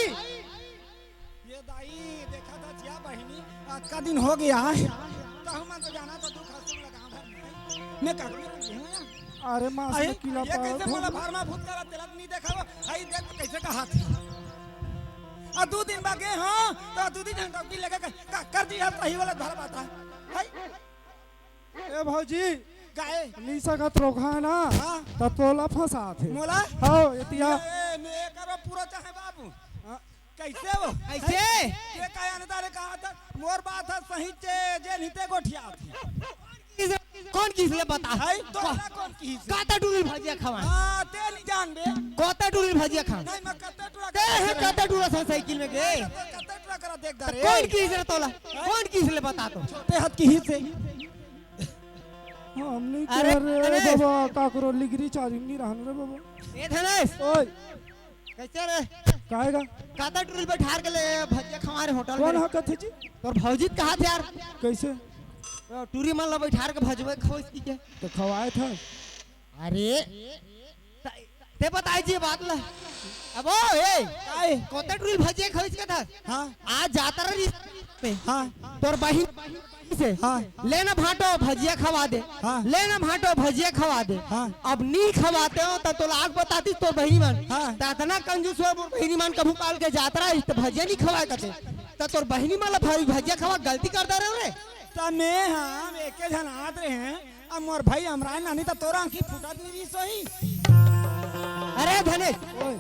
ये दाई, देखा था जिया बहिनी, अतका दिन होगे हे। तहू मन तो जानत हो दुख हंसू लगा भर में। मैं कभी नहीं हूँ। अरे मांस अरे, में कीड़ा ये पड़ा कैसे था। मोला भरमा भूत करा, तेला नहीं देखा वो? आई देख कैसे कहा थी। आ दू दिन बागे, हाँ, तो दू दिन हम डॉक्टर लगे कर, कर, कर दी है, सही वाला धर बात है। हाय। ए भौजी, गाय। नी सकत रोकहा ना, हाँ। त तोला फंसात हे। मोला? हाँ, एतिया। ए, मैं करो पूरा चाहे बाबू। हाँ। कैसे हो? कैसे? ये का अंदर कहा था? मोर बात है सही चे, जे निते गोठिया थे। कौन किस ले बता? हाय, तो को-, ना कौन किस? काता टूरी भजिया खवा। हाँ, ते नहीं जान बे। काता टूरी भजिया खवा। नहीं, मैं कत्ते टूरा ते है करा काता टूरा सा साइकिल में गे। कत्ते टूरा करा देख दा रे। कौन किस रे तोला? कौन किस ले बता तो? छोटे हाथ की ही से। हमने अरे, क्या रे अरे। बाबा, काकरो लिगरी चारी नहीं रहन रे बाबा। ए धनेश। ओए। कैसे रे? काहे गा? काता टूरी बैठार के ले भजिया खवा रे होटल कौन में। हा कथे जी? तोर भौजी त कहा थे यार। कैसे? तो टूरी मन ला बैठार के भजवे खवाइस की के? तो खवाए था। अरे, त-, ते बताए जी बात ला। अब ओ, ए, काहे? काता टूरी भजिया खवाइस के था? हाँ। आज जाता रही। हाँ। तोर बहिन से। हाँ। ले ना भांटो भजिया खवा दे। हाँ। ले ना भांटो भजिया खवा दे। हाँ। अब नी खवाते हो त तोला आग बताती तोर बहिनी मन। हाँ। त इतना कंजूस हो मोर बहिनी मन कभू काल के जात रहा त भजिया नी खवाए कते। त तोर बहिनी मन ला भाई भजिया खवा गलती कर दे रहे हो रे। त मैं हम एके झन आत रहे हैं। अब मोर भाई हमराय नानी त तोरा आंखी फुटत नहीं रही सोही। अरे धनेश, ओए।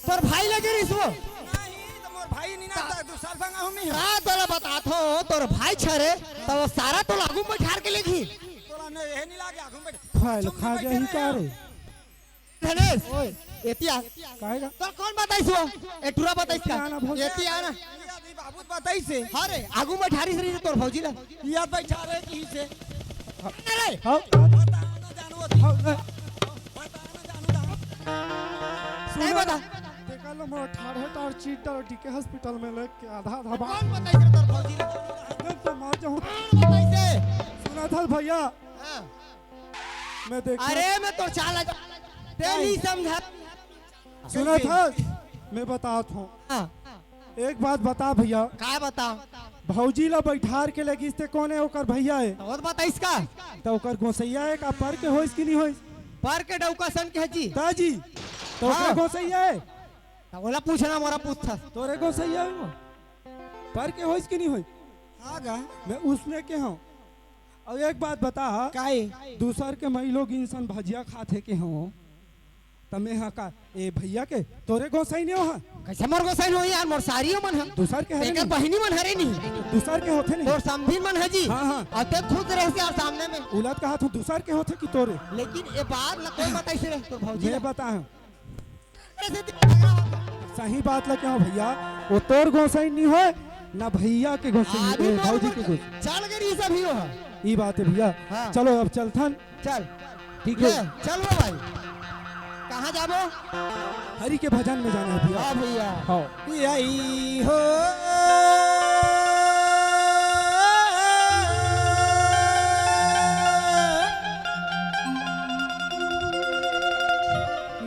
तोर भाई लगे रहिस वो? नहीं, त मोर भाई नहीं ना, त दूसर संग हूँ मैं। का तोला बतात हो, तोर भाई छरे, त वो सारा तोला आगू में बैठार के लेगी। तोला ने यह नहीं लागे आगू में बैठ-, फाइल चुप खा बैठे जाही रहे का हो। रे? धनेश, ओए। एतिया। काहे का? तोर कौन बताइस वो? ए टूरा बताइस का? एतिया ना भौजी। एतिया ना। ये अभी बाबू बताइस से। हाँ रे, आगू में बैठारिस रही तोर भौजी ला। ये बैठा रहे की से। अरे। हाँ। बता ना जानवर। हाँ, ए। नहीं बता। तेकर ले मोर ठाढ़े ठाढ़ चीट डाल डीके हॉस्पिटल में लेके आधा आधा बात। कौन बताइस रे तोर भौजी ला? मैं तो मर जाऊँ। कौन बताइस रे? सुना था भैया। हाँ। मैं देखा। अरे मैं तोर चाल आ जा-, ते नहीं समझा। सुना था, मैं बतात हूँ। हाँ। एक बात बता भैया। का बता? भौजी ला बैठार के लगिस ते कोन हे ओकर भैया हे? त वो बताइस का? त ओकर गोसैया हे का पर के होइस कि नहीं होइस? पर के डौका सन के हे जी। त जी, त ओकर हाँ। गोसैया हे? त ओला पूछना मोरा पूछथस। तोरे गोसैया हे वो? पर के होइस कि नहीं होइस? हाँ गा। मैं उसने के हूँ। अउ एक बात बता, काहे? दूसर के मई लोग इंसान भजिया खाथे के हो, त में हा का, ए भैया के, तोरे गोसाई नहीं हो हा? कैसे मोर गोसाई नहीं हो यार, मोर सारियो मन हा। दूसर के हरे एकर नहीं? बहिनी मन हरे नहीं। दूसर के होथे नहीं? तोर समधिन मन हा जी। हाँ, हाँ। अउ ते खुद रहे से यार सामने में। उलट कहा तू दूसर के होथे कि तोरे? लेकिन ये बात ला कोई बताइस रे, तोर भौजी मैं ला। बता हूँ। सही बात ला कहों भैया, वो तोर गोसाई नहीं होय, ना भैया के गोसाई, आदमी ए, तो भौजी के गोसाई। चल गई सब ही हो। ई बात हे भैया। हाँ। चलो अब चलथन। चल। ठीक हे। चल वो भाई। कहाँ जाबो? हरि के भजन में जाना हे भैया। हाँ भैया। हाँ। यही हो।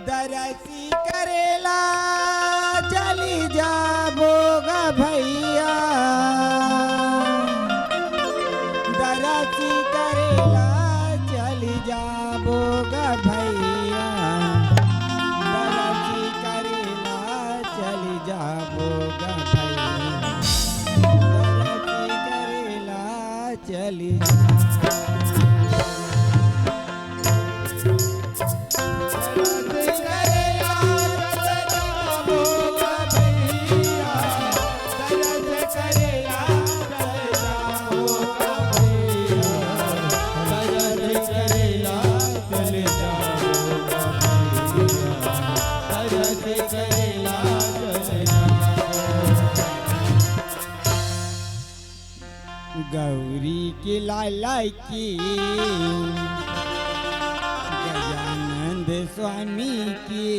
दरसी करेला चली जाबो गा भैया, दरसी करेला चली जाबो गा भैया, दरसी करेला चली जाबो गा भैया, दरसी करेला चली जाबो। गौरी के लाला की, गजानंद स्वामी की,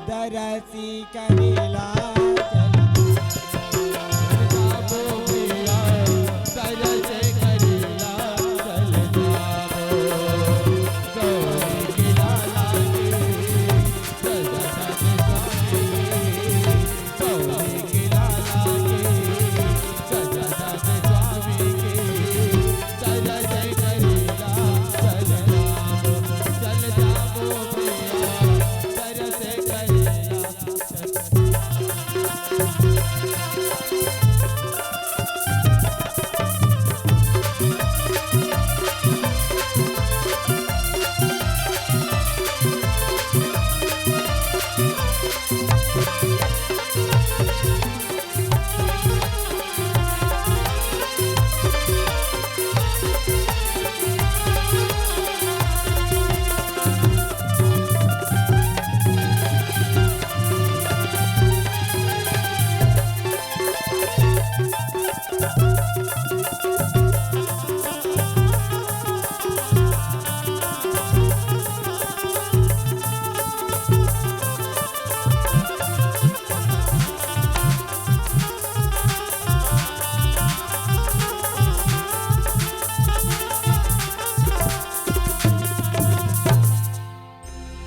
दरसी करेला चल।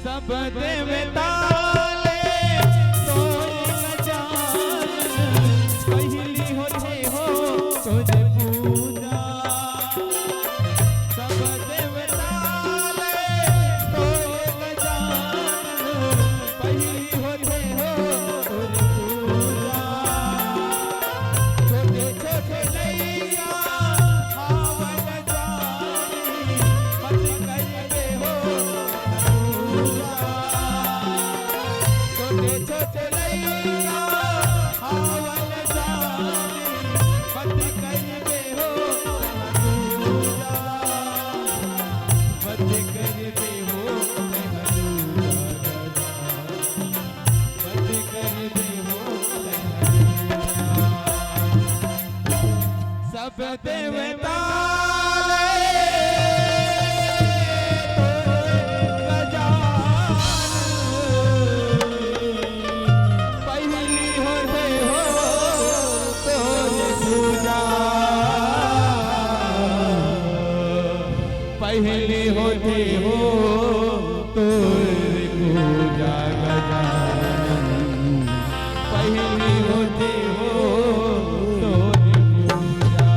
सब देवता ले तोर गजानन, पहिली होथे हो तोर पूजा। सब देवता ले तोर गजानन, पहिली होथे हो तोर पूजा। छोटे छोटे लइका हावय जानी, मत करिबे हो पूजा। छोटे छोटे लइका हावय जानी, मत करिबे हो पूजा। मत करिबे हो पूजा। सब देवता ले तोर गजानन, पहिली होथे हो तोर पूजा। पहिली होथे हो तोर पूजा गजानन, पहिली होथे हो तोर पूजा।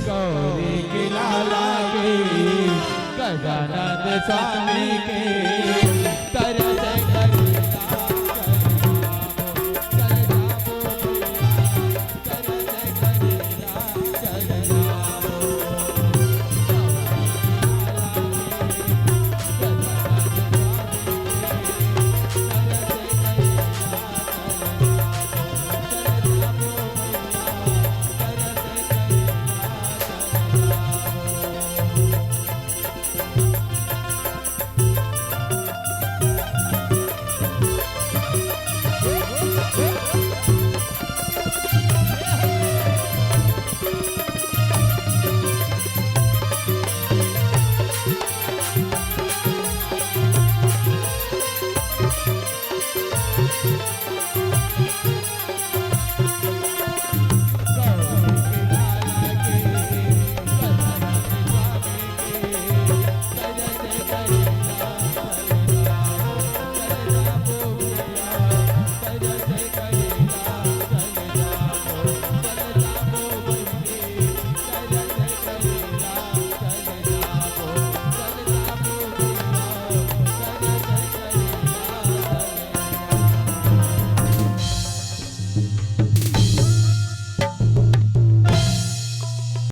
गौरी के लाला के गजानंद स्वामी के दर्शन करेला।